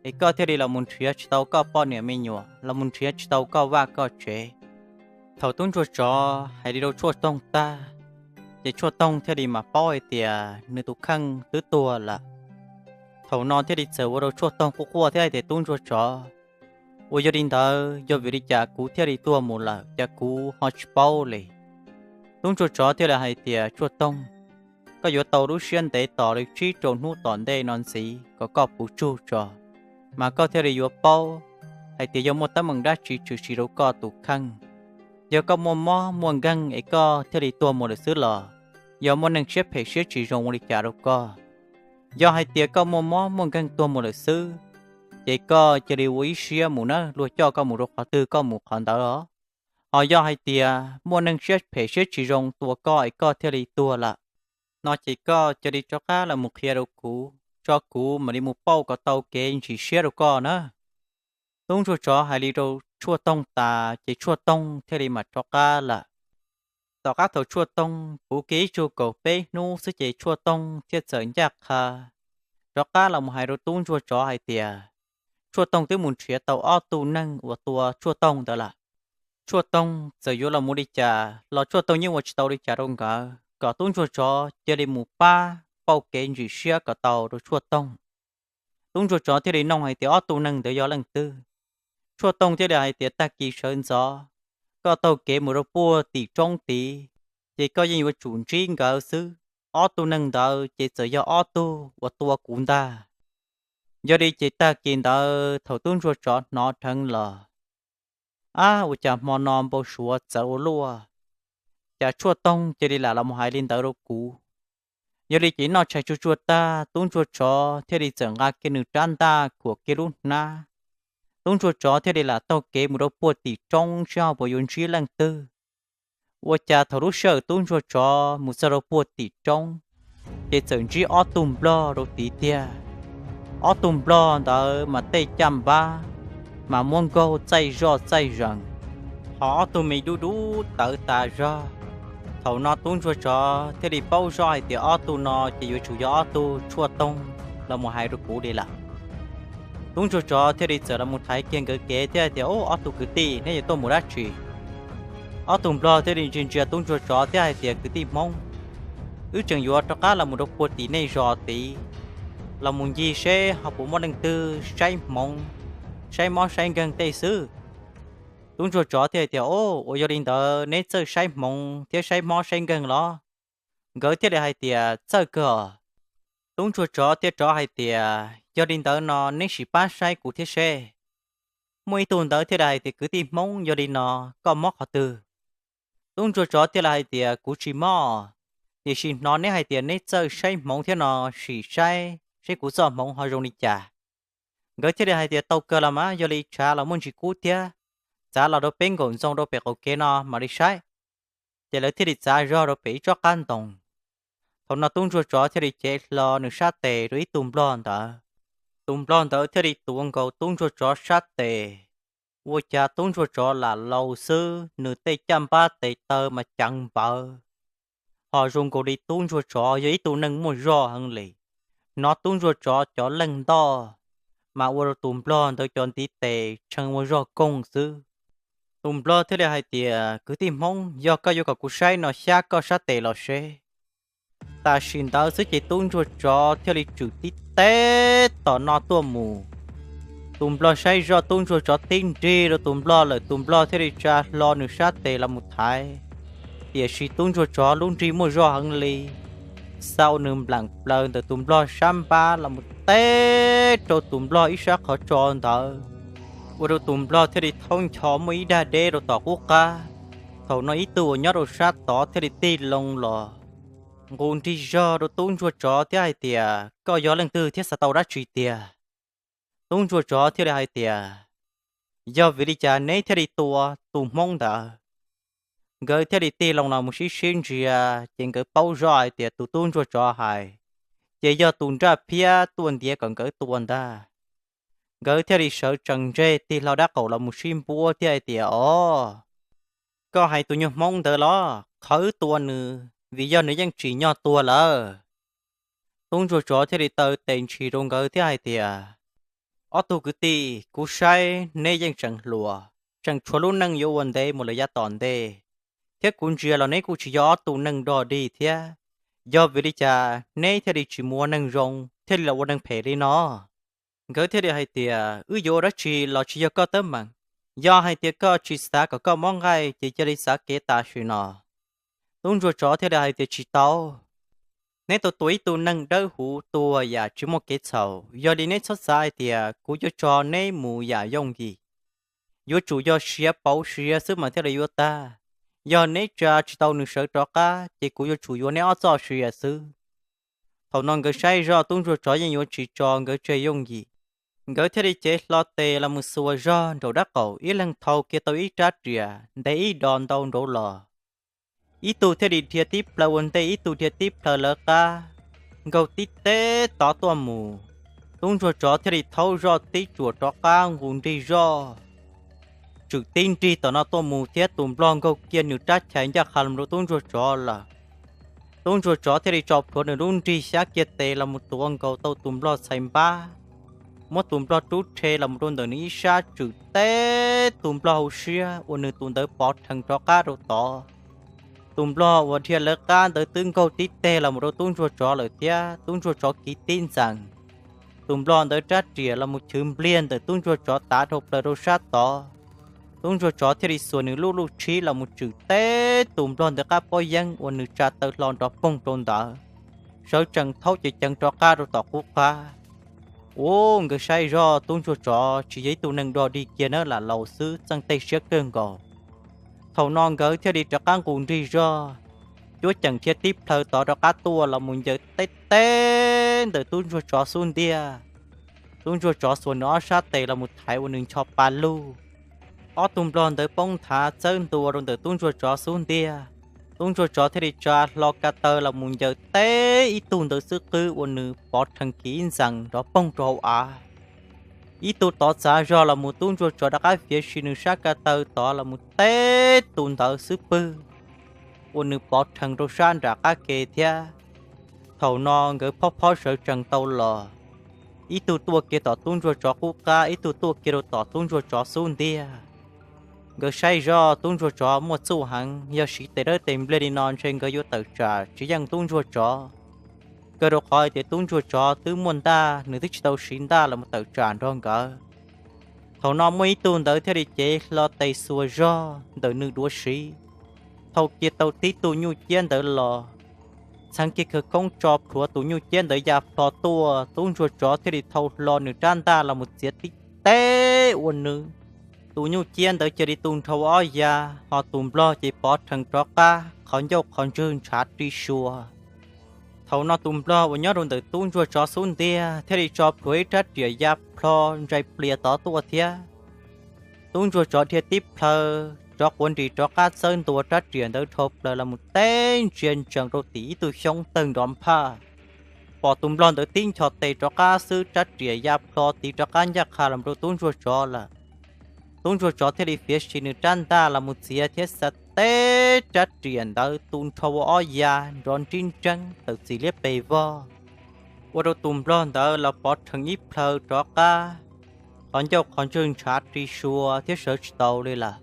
es koj thiaj li los mus nrhiav tsis tau koj poj niam me nyuam, los mus nrhiav tsis tau koj vaj koj tsev. Thaum tub ntsuag tsov hais li rau Tshuaj Toog tag, ces Tshuaj Toog thiaj li mam paub hais tias nws tus kheej twb tuag lawm. Thaum no thiaj li txawm ua rau Tshuaj Toog quaj quaj thiab hais tias, Tub ntsuag tsov, uas yog li ntawd yog vim li cas kuv thiaj li tuag mus lawm, cas kuv ho tsis paub li? Tub ntsuag tsov thiaj li hais tias, Tshuaj Toog, koj yuav tau lub siab ntev tos li tsib rau hnub tom ntej no ntxiv kom koj puv tsug tso, mas koj thiaj li yuav paub hais tias yog muaj teeb meem dab tsi tshwm sim rau koj tus kheej. Yog koj muaj mob muaj nkeeg es koj thiaj li tuag mus lawm xwb los yog muaj neeg siab phem siab tsis zoo ua li cas rau koj? Yog hais tias koj muaj mob muaj nkeeg tuag mus lawm xwb, ces koj cia li ua ib siab mus nawb, luag coj koj mus rau qhov twg koj mus qhov ntawd os. Ho yog hais tias muaj neeg siab phem siab tsis zoo tua koj es koj thiaj li tuag lawm no ces koj cia li rov qab los mus qhia rau kuv, tso kuv mam li mus pauj kom tau kev ntsim siab rau koj na. Tub ntsuag tsov hais li rau Tshuaj Toog tas ces Tshuaj Toog thiaj li mam rov qab lawm. Tom qab thaum Tshuaj Toog puv kiag ib tsug kaum peb hnub xwb ces Tshuaj Toog thiaj txawm ncaj qha rov qab los mus hais rau tub ntsuag tsov hais tias, Tshuaj Toog twb mus nrhiav tau ob tug neeg uas tua Tshuaj Toog ntawd lawm. Tshuaj Toog txawm yuav los mus li cas los Tshuaj Toog yeej ua tsis tau li cas rau nkawd, kom tub ntsuag tsov cia li mus pab pauj kev ntsim siab kom tau rau Tshuaj Toog. Tub ntsuag tsov thiaj li nug hais tias, Ob tug neeg ntawd yog leej twg? Tshuaj Toog thiaj li hais tias, Tag kis sawv ntxov koj taug kev mus rau puag tim roob tid, ces koj yeej yuav tsum ntsib nkawd xwb. Ob tug neeg ntawd ces txawm yog ob tug uas tua kuv ntag. Yog li ces tag kis ntawd thaum tub ntsuag tsov hnov dheev los, ab, ua cas hmo no npau suav txawv ua luaj, cas Tshuaj Toog cia li lam los hais li ntawd rau kuv. Yog li ces noj tshais tsuag tsuag tag, tub ntsuag tsov thiaj li txawm nqa kiag nws rab ntaj khuam kiag lub hnab. Tub ntsuag tsov thiaj li lam taug kev mus rau puag tim roob seb ho puas yuav ntsib leej twg. Ua cas thaum lub sij hawm tub ntsuag tsov mus txog rau puag tim roob, ces txawm ntsib ob tug nplog rau tid tiag. Ob tug nplog ntawd mas tej caj npab mas muab nkaug txaij zoj txaij zees, ho ob tug me dub dub tawv tas zog. Thaum no tub ntsuag tsov thiaj li paub zoj hais tias ob tug no ces yuav tsum yog ob tug Tshuaj Toog los mus hais rau kuv li lawm. Tub ntsuag tsov thiaj li txawm los mus thaiv kiag nkawd kev thiab hais tias, Ub, ob tug kwv tij, neb yuav tuaj mus dab tsi? Ob tug nplog thiaj li ntsia ntsia tub ntsuag tsov thiab hais tias, Kwv tij Hmoob, wb tseem yuav rov qab los mus rau puag tim nej zos tid, los mus ncig seb ho puas muaj leej twg saib hmoov, saib mob saib nkeeg tej xwb. Tub ntsuag tsov thiaj hais tias, Ub, uas yog li ntawd neb txawj saib hmoov thiab saib mob saib nkeeg los? Nkawd thiaj li hais tias, Txawj kawg os. Tub ntsuag tsov thiaj rov hais tias, Yog li ntawd no neb sim pab saib kuv thiab seb. Muaj ib tug ntawd thiaj li hais tias, Kwv tij Hmoob, yog li no koj mob qhov twg? Tub ntsuag tsov thiaj li hais tias, Kuv tsis mob, tiam sis hnov neb hais tias neb txawj saib hmoov thiab no, sim saib seb kuv txoj hmoov ho zoo li cas. Nkawd thiaj li hais tias, Tau kawg los mas, yog li tshav los muaj ntsis kub thiab, txav los rau peb nkaum ntxoo rau pem qaum kev no mam li saib. Ces lawv thiaj li txav zog rau pem ib tsob qab ntoo. Thaum no tub ntsuag tsov thiaj li cev hlo nws sab tes rau ib tug nplog ntawd. Tus nplog ntawd thiaj li tuav nkaus tub ntsuag tsov sab tes, ua cas tub ntsuag tsov lam laus xwb, nws tej caj npab tes taw mas ceev npawv, ho zoo nkaus li tub ntsuag tsov yog ib tug neeg muaj zog heev li. Hnov tub ntsuag tsov cov leej ntoj mas ua rau tus nplog ntawd cov ntiv tes tshee ua zog koog xwb. Tus nplog thiaj li hais tias, Kwv tij Hmoob, yog koj yuav kom kuv saib no xyab koj sab tes los seb. Tam sim ntawd xwb ces tub ntsuag tsov thiaj li tswm tib teb tom no tuaj mus. Tus nplog saib zoj tub ntsuag tsov tib nrig rau tus nplog lawm, tus nplog thiaj li tsa hlo nws sab tes los mus thaiv. Tiam sis tub ntsuag tsov lub nrig muaj zog heev li, xa ua nws nplam plaws ntawm tus nplog sab npab los mus teb rau tus nplog ib sab qhov tso ntawd, ua rau tus nplog thiaj li thaub ncho muaj ib dag deb rau tom qub qab. Thaum no ib tug uas nyob rau sab tod thiaj li tig loo los nqus nrig zog rau tub ntsuag tsov thiab hais tias, Koj yog leej twg thiab xav tau dab tsi tiag? Tub ntsuag tsov thiaj li hais tias, Yog vim li cas neb thiaj li tua tus hmoob ntawd? Nkawd thiaj li tig loo los mus sib sib ntsia, ces nkawd paub zoj hais tias tus tub ntsuag tsov hais ces yog tus nraj phiab tuaj ntiav kom nkawd tua ntag. Nkawd thiaj li sawv tsees ntseg tig hlo dab qaum los mus sib npuab thiab hais tias, Os, koj hais tus nyuag hmoob ntawd los qhov wb tua nws vim yog nws yeej tsim nyog tuag lawm. Tub ntsuag tsov thiaj li taw tes ntshis rau nkawd thiab hais tias, Ob tug kwv tij, kuv saib neb yeej tseem hluas, tseem tshuav lub neej yuav ua ntev mus lawm yav tom ntej, thiab kuv ntsia los neb kuj tsis yog ob tug neeg dog dig thiab. Yog vim li cas neb thiaj li tsis mus ua neeg zoo thiaj li los ua neeg phem li no? Nkawd thiaj li hais tias, Wb yuav ua dab tsi los tsis yog koj teeb meem. Yog hais tias koj tsis xav kom koj mob nqaij ces cia li xav kev tam sim no. Tub ntsuag tsov thiaj li hais tias, Tsis tau. Neb tau tua ib tug neeg dawb huv tuag yam tsis muaj kev txhaum, yog li neb txhob xav hais tias kuv yuav tso neb mus yam yooj yim. Yuav tsum yog siav pauv siav xwb mas thiaj li yuav tag. Yog neb tsa tsis tau nws sawv rov qab ces kuv yuav tsum yuav neb ob txoj sia xwb. Thaum no nkawd saib zoj tub ntsuag tsov yeej yuav tsis tso nkawd tseg yooj yim, nkawd thiaj li cev hlo tes los mus xuas zog nraum dab qaum, ib leeg thau kiag tau ib rab riam ntev ib do ntau nraud los. Ib tug thiaj li dhia tib plhaw ua ntej, ib tug dhia tib plhaw lawv qab, nkaug tib teb tod tuaj mus. Tub ntsuag tsov thiaj li thaub zoj tib tsuam rov qab nqus nrig zoj tswm tib nrig tom no tuaj mus thiab tus nplog nkaug kiag nws rab chais ncaj qha los rau tub ntsuag tsov lawm. Tub ntsuag tsov thiaj li tso plhuav nws lub nrig xyab kiag tes los mus tuav nkaus tau tus nplog txhais npab, muab tus nplog rub rhe los mus rau ntawm nws ib sab tswm teb tus nplog hauv siab uas nws tus ntawd pov rhees rov qab rau tod. Tus nplog uas dhia lawv qab ntawd twb nkaug tib teg los mus rau tub ntsuag tsov lawm thiab tub ntsuag tsov kiv tib ntxees. Tus nplog ntawd rab riam los mus chwv npliag ntawm tub ntsuag tsov tav dhau plaws rau sab tod. Tub ntsuag tsov thiaj li xuas nws lub luj tshib los mus tswm teb tus nplog ntawd qab pob yeeb uas nws tsa taw hlo nrov poog rau ntawd, sawv tsees thaub ceev ceev rov qab rau tom qub qab. Ua nkawd saib zoj tub ntsuag tsov tsis yog ib tug neeg dog dig kiag nawb, lam laus xwb txeej tej siab kawg nkaus. Thaum no nkawd thiaj li rov qab nqus nrig zog, cuab ceem thiab tib plhaw tod rov qab tuaj los mus ncaws teb teb ntawm tub ntsuag tsov xub ntiag. Tub ntsuag tsov xuas nws ob sab tes los mus thaiv ua nws ncho pa lug. Ob tug nplog ntawd poob nthav txawb ntua rau ntawm tub ntsuag tsov xub ntiag. Tub ntsuag tsov thiaj li tsa hlo ka taw los mus ncaws teb ib tug ntawd xwb qwb ua nws pov rhees kiv ntxees nrov poog rau hauv av. Ib tug tod txav zog los mus tub ntsuag tsov rov qab fiav si nws sab ka taw tod los mus teb tus ntawd xwb pwg, ua nws pov rhees rau sab nram qab ke thiab. Thaum no nkawd phob phob sawv tsees tau los, ib tug tuaj kiag tom tub ntsuag tsov qub qab, ib tug tuaj kiag rau tom tub ntsuag tsov xub ntiag. Nkawd saib zoj tub ntsuag tsov muaj txuj heev, yog siv tes dawb tes npliag li no ntshe nkawd yuav tawm tsam tsis yeej tub ntsuag tsov, kawg rau qhov hais tias tub ntsuag tsov twb muaj ntaj, nws twb tsis tau siv ntaj los mus tawm tsam nrog nkawd. Thaum no muaj ib tug ntawd thiaj li cev hlo tes xuas zog ntawm nws duav siv, thau kiag tau tib tug nyuj ciab ntawd los, txheev kiag khawv koob tso plhuav tus nyuj ciab ntawd ya plho tuaj. Tub ntsuag tsov thiaj li thau hlo nws rab ntaj los mus txiav tib teg ua nws, tus nyuj ciab ntawd cia li tu nrho ua ob ya, ho tus nplog ces pov rhees rov qab qhov ncauj qhov ntswg ntshav ri sua. Thaum no tus nplog uas nyob rau ntawm tub ntsuag tsov xub ntiag thiaj li tso plhuav ib rab riam ya plho ntsais plias tod tuaj thiab. Tub ntsuag tsov dhia tib plhaw, tsov quav nris rov qab txawb ntua rab riam ntawd dhau plaws los mus teb ntsia ntsees rau tim ib tug xyoob tawg nrov nphaj. Pom tus nplog ntawd tib ncho tes rov qab xwb rab riam ya plho tiv rov qab ncaj qha los rau tub ntsuag tsov lawm. Tub ntsuag tsov thiaj li fiav si nws rab ntaj los mus txiav thiab xa teb rab riam ntawd tu nrho ua ob ya nrov nrib nreeb tawm txim liab pes vog, ua rau tus nplog ntawd los pov rhees ib plhaw rov qab, qhov ncauj qhov ntswg ntshav ri sua thiab sawv tsis tau li lawm.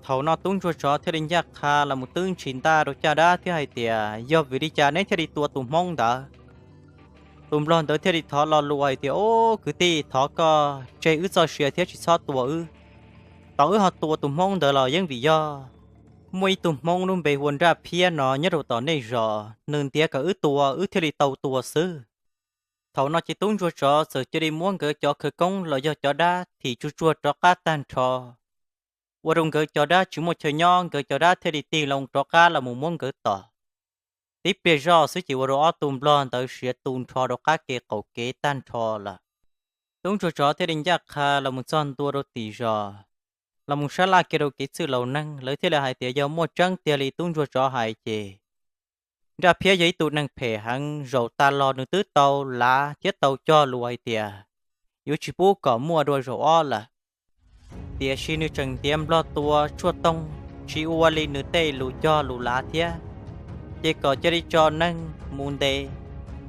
Thaum no tub ntsuag tsov thiaj li ncaj qha los mus twb ntshis ntaj rau caj dab thiab hais tias, Yog vim li cas neb thiaj li tua tus hmoob ntawd? Tus nplog ntawd thiaj li thov lo lus hais tias, Ob kwv tij, thov koj tseg wb txoj sia thiab tsis txhob tua wb. Thaum wb ho tua tus hmoob ntawd los yeej vim yog Muaj ib tug Hmoob lub npe hu ua Nraj Phiab no nyob rau tom nej zos, nws ntiav kom wb tua wb thiaj li tau tua xwb. Thaum no ces tub ntsuag tsov txawm cia li muab nkawd cov khawv koob los yog cov dab thim tsuag tsuag rov qab tag nrho, ua rau nkawd cov dab tsis muaj chaw nyob, nkawd cov dab thiaj li tig loo rov qab los mus muab nkawd tom. Tib pliag zoj xwb ces ua rau ob tug nplog ntawd siav tu nrho rau qab kev qaum kev tag nrho lawm. Tub ntsuag tsov thiaj li ncaj qha los mus txog ntua rau tim zos, los mus sab laj kiag rau kev txwj laus neeg, lawv thiaj li hais tias yog muaj tseeb tiag li tub ntsuag tsov hais ces Nraj Phiab yog ib tug neeg phem heev, zaum tas los nws twb tau lav thiab tau cog lus hais tias yuav tsis pub kom muaj dua zaum ob lawm. Tiam sis nws tseem ntiav nplog tua tshuaj toog, tsis ua li nws tej lus cog lus lav thiab, ces kom cia li tso neeg mus ntes,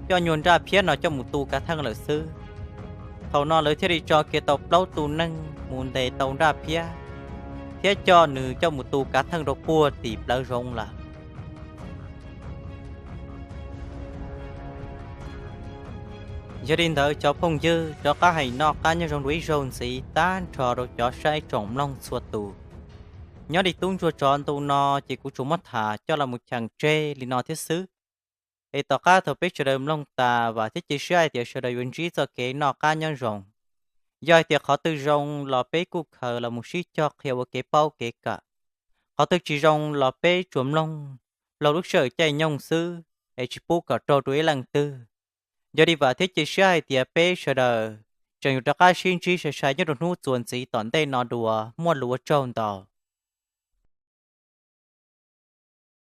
coj nyuag Nraj Phiab no coj mus tu kav theej lawm xwb. Thaum no lawv thiaj li tso kiag tau plaub tug neeg mus ntes tau Nraj Phiab, thiab coj nws coj mus tu kav theej rau puag tim plawv zoov lawm. Yog li ntawd cov phooj ywg, rov qab hais noj qab nyob zoo dua ib zaug ntxiv tag nrho rau cov saib tsoom mloog txhua tus. Nyob li tub ntsuag tsov ntu no ces kuv tsuas muab tham coj los mus cheem tseg li no thiab xwb. Es tom qab thaum peb sawv daws mloog tas, vam thiab cia siab hais tias sawv daws yuav ntsib txoj kev noj qab nyob zoo. Yog hais tias qhov twg zoo los peb kuj khaws los mus sib cog qhia ua kev paub kev kawm. Qhov twg tsis zoo los peb tsuas mloog laug lub sij hawm caij nyoog xwb, es tsis pub kom raug rau ib leej twg. Yog li vam thiab cia siab hais tias peb sawv daws tseem yuav rov qab sib ntsib sai sai nyob rau hnub txuas ntxiv tom ntej no dua, muaj lus ua tsaug ntau.